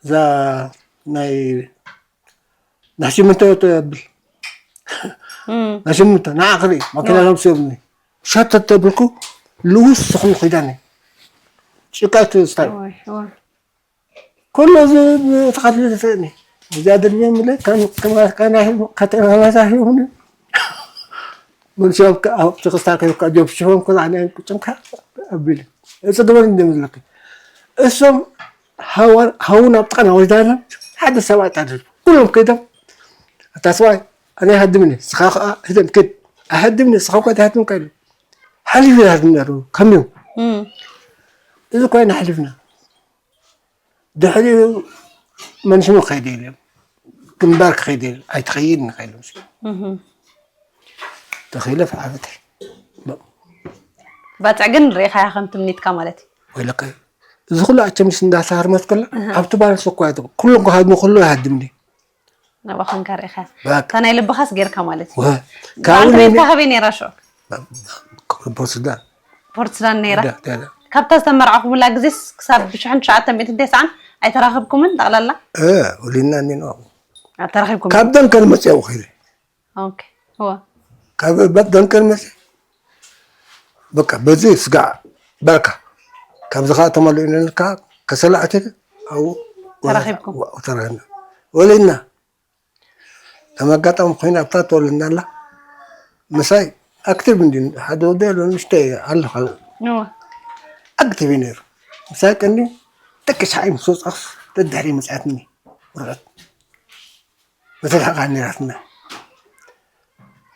እዛ ናይ ናይ ሽምንተ ተብል ናይ ሽምንተ ንዓ ክርኢ ማኪና ሰብኒ ሸተት ተብልኩ ልውስ ስኽሉ ኺዳኒ ጭቃ ትስታይ ኩሉ እዚ ተኻትሉ ተሰእኒ እዚኣ ድርብየ ምለ ካናሳ ሂቡኒ መንሻ ኣብቲ ክስታ ከይካ ጆብ ሽፎን ኮዛ ዓንያን ቁጭምካ ኣቢሉ እጽግበን እንደምዝለክ እሶም ሃውን ኣብ ጥቃና ወስዳና ሓደ ሰብኣይ ጣድል ኩሎም ከይዶም ኣታ ሰብኣይ ኣነ ይሃድምኒ ስኻ ከዓ ህደም ክድ ኣሃድምኒ ስኻ እኳ ትሃድምካ ኢሉ ሓሊፉ ይሃድምና ኣለዉ ከሚው እዚ እኳ ኢና ሓሊፍና ድሕሪኡ መንሽሙ ክኸይድ ኢለ ግንባር ክኸይድ ኢለ ኣይትኸይድ ንኸይሉ ተኺለ ፍዓፈተይ ባፅዕ ግን ርኢኻያ ከም ትምኒትካ ማለት እዩ ወይለከ እዚ ኩሉ ኣቸምስ እንዳሳርመት ከላ ኣብቲ ባል ሰኳ ኩሉ ክሃድሙ ኩሉ ይሃድምኒ ናባኸንካ ርኢኻ እታ ናይ ልብኻስ ጌርካ ማለት እዩ ካብኡ ሬታ ሃበይ ነይራ ሾ ፖርት ሱዳን ፖርት ሱዳን ነይራ ካብታ ዝተመርዓኹምላ ግዜስ ክሳብ ብሽሕን ትሽዓተ ሚእትን ተስዓን ኣይተራኸብኩምን ጠቕላላ ወሊድና እኒና ኣተራኺብኩም ካብ ደንከል መፅያ ውኺለ ካብ በት ደንከል መፅያ በቃ በዚ ስጋዕ በርካ ካብዚ ከዓ ተመልኡ ኢለካ ከሰላዕቲ ኣብኡ ተራኺብኩም ተራኺብና ወሊድና ከም ኣጋጣሚ ኮይና ኣብታ ተወለድና ኣላ ምሳይ ኣክቲቭ እንዲ ሓደ ወደ ኣሎ ንሽተ ኣለካ ኣክቲቭ እዩ ነይሩ ምሳይ ቀኒ ደቂ ሰዓይ ምስ ወፃስ ደድሕሪ መፅኣትኒ ወረቀት መተልሓቃ ነይራትና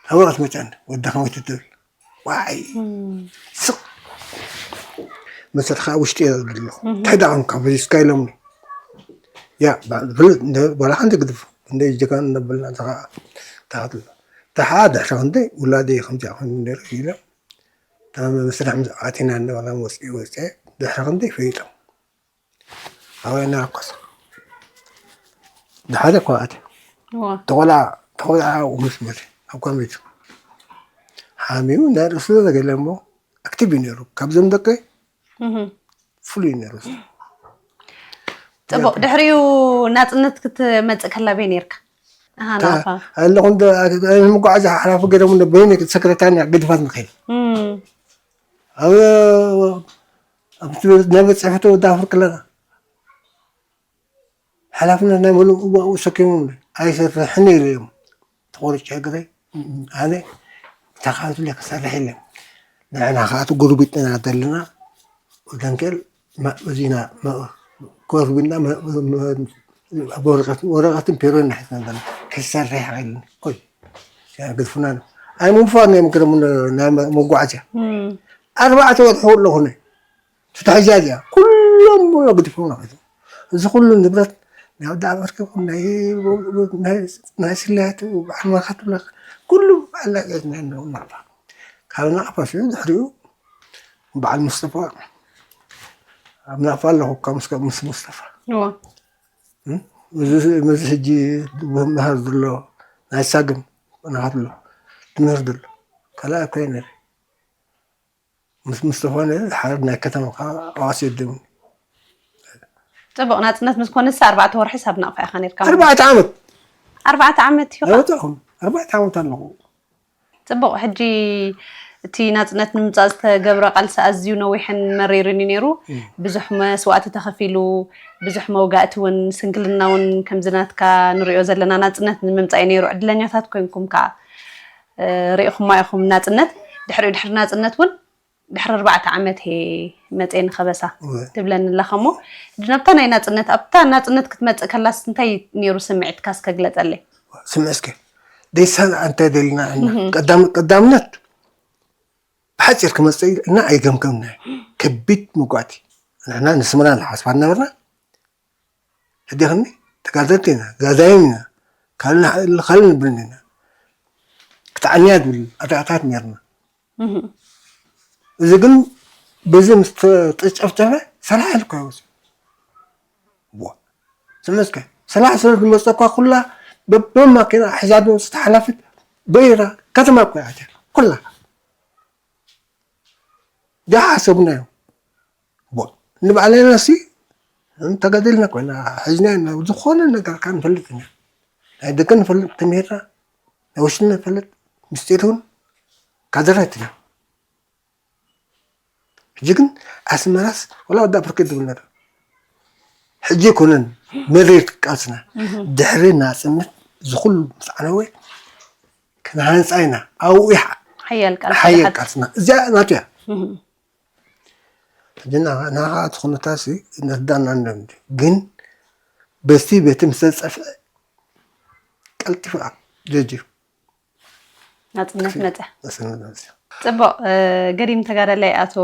ኣብ ወረቀት መፅኣኒ ወዳ ከመይ ትብል ዋይ ስቕ መሰልካ ውሽጢ እየ ዘለኹ እንታይ ደኣ ኮንካ ፈዚዝካ ኢሎምኒ ያ ፍሉጥ ዋላ ሓንቲ ግድፍ እንደ ጀጋኑ እናበልና ተኸዓ ተኸትሎ ተሓ ድሕሪ ክንደይ ውላደይ ከምዚኣ ኮይኑ ነይሩ ኢሎም ስራሕ ምስ ኣቲና እናበላ ወፅኤ ወፅኤ ድሕሪ ክንደይ ፈሊጦም ኣበይ እናረኮስ ንሓደ እኮ ኣትዩ ተቆልዓ ተቆልዓ ምስ መት ኣብ ኮምቤት ሓሚሙ ናይ ርእሱ ዘገለ እሞ ኣክቲቭ እዩ ነይሩ ካብዞም ደቀይ ፍሉይ ነይሩ ፅቡቅ ድሕሪኡ ናፅነት ክትመፅእ ከላ በይ ነርካ ኣለኹ ምጓዓዝ ሓላፊ ገይሮም በይነ ሰክረታርያ ገድፋት ንኸይድ ኣብ ናይ ቤት ፅሕፈት ወዳፍር ክለና ሓላፍነት ናይ መሉእ እዋኡ ሰኪሞም ኣይሰርሕን ኢለ እዮም ተቆርጨ ግዜ ኣነ ተኻትለ ክሰርሕ ኢለ ንሕና ከዓ እቲ ጉርቢጥና ዘለና ደንኬል እዚና ጎርቢጥና ወረቀትን ፔሮን ናሒዝና ዘለና ክሰርሕ ኢለ ግድፉና ኣይምንፋር ናይ ምክረሙ ናይ መጓዓዝያ ኣርባዕተ ወርሒ ኣለኹ ትሕዛ እዚኣ ኩሎም ሙሉ ግዲፎም ናኸዱ እዚ ኩሉ ንብረት ናይ ወዲ ዓበርክኹም ናይ ስለያት በዓል መርካት ብላ ኩሉ በዓል ናቕፋ ካብ ናቕፋ ሲኡ ድሕሪኡ በዓል ሙስጠፋ ኣብ ናቕፋ ኣለኹ ምስ ሙስጠፋ እዚ ሕጂ መሃር ዘሎ ናይ ሳግም ናኻት ኣሎ ትምህር ዘሎ ካልኣይ ኮይነ ምስ ምስ ዝኾነ ሓደ ናይ ከተማ ከዓ ኣዋሲ የድም ፅቡቅ ናፅነት ምስ ኮነ ሳ ኣርባዕተ ወርሒ ሳብ ናቕፋ ኢኻ ነርካ ኣርባዕተ ዓመት ኣርባዕተ ዓመት እዩ ኣይወጣኹም ኣርባዕተ ዓመት ኣለኹ ፅቡቅ ሕጂ እቲ ናፅነት ንምምፃእ ዝተገብረ ቃልሲ ኣዝዩ ነዊሕን መሪርን እዩ ነይሩ ብዙሕ መስዋእቲ ተኸፊሉ ብዙሕ መውጋእቲ እውን ስንክልና እውን ከምዚ ናትካ ንሪኦ ዘለና ናፅነት ንምምፃእ እዩ ነይሩ ዕድለኛታት ኮይንኩም ከዓ ርኢኹማ ኢኹም ናፅነት ድሕሪኡ ድሕሪ ናፅነት እውን ድሕሪ ኣርባዕተ ዓመት እየ መፅየ ንኸበሳ ትብለኒ ኣለኻ እሞ ሕጂ ናብታ ናይ ናፅነት ኣብታ ናፅነት ክትመፅእ ከላስ እንታይ ነይሩ ስምዒትካ እስከ ግለፀለይ ስምዒ እስከ ደይሳን እንታይ ደልና ቀዳምነት ብሓፂር ክመፅእ እና ኣይገምገምና ከቢድ ምጓቲ ንሕና ንስምና ንሓስባ ነበርና ሕዲኽኒ ተጋደልቲ ኢና ጋዛይም ኢና ካልእ ንብልን ኢና ክትዓንያ ዝብል ኣርዳእታት ነርና እዚ ግን በዚ ምስ ተጨፍጨፈ ሰላሕ ኢልካ ይወስድ። ስመስከ ሰላሕ ስለ ዝመፀኳ ኩላ በበማኪና ሒዛ ዝመፅት ሓላፊት በይራ ከተማ እኮ እያ ኩላ። ዳሓሰብናዮ ንባዕለና ሲ ተጋዲልና ኮይና ሒዝና ኢና። ዝኾነ ነገር ካ ንፈልጥ ኢና። ናይ ደገ ንፈልጥ ተምሂርና ናይ ውሽጢ ንፈልጥ ምስጢር እውን ካድራት ኢና። ሕጂ ግን ኣስመራስ ወላ ወዳ ብርክት ዝብል ነበር። ሕጂ ይኮነን መሪር ቃልስና ድሕሪ ናፅነት ዝኩሉ ምስ ዓነወ ክንሃንፃ ኢና። ኣብኡ ሓያል ቃልሲ ሓያል ቃልስና እዚኣ ናቱ እያ። ሕጂ ናኻ እቲ ኩነታሲ ነርዳና እንዶ ግን በስቲ ቤት ምስ ተፀፍዐ ቀልጢፉ ጀጅ ናፅነት መፀ። ፅቡቕ። ገዲም ተጋዳላይ ኣቶ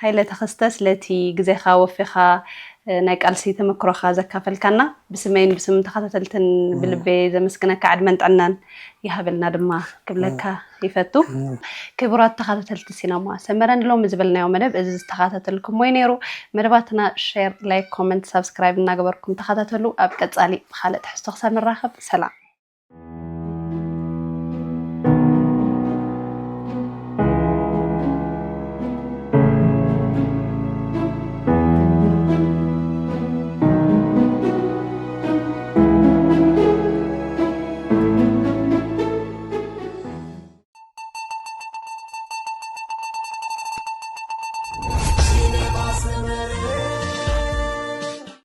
ሃይለ ተኸስተ ስለቲ ግዜኻ ወፊኻ ናይ ቃልሲ ተመክሮኻ ዘካፈልካና ብስመይን ብስም ተኸታተልትን ብልቤ ዘመስግነካ ዕድመን ጥዕናን ይሃበልና ድማ ክብለካ ይፈቱ። ክቡራት ተኸታተልቲ ሲነማ ሰመረ ንሎሚ ዝበልናዮ መደብ እዚ ዝተኸታተልኩሞ እዩ ነይሩ። መደባትና ሼር፣ ላይክ፣ ኮመንት፣ ሳብስክራይብ እናገበርኩም ተኸታተሉ። ኣብ ቀፃሊ ብኻልእ ትሕዝቶ ክሳብ ንራኸብ ሰላም።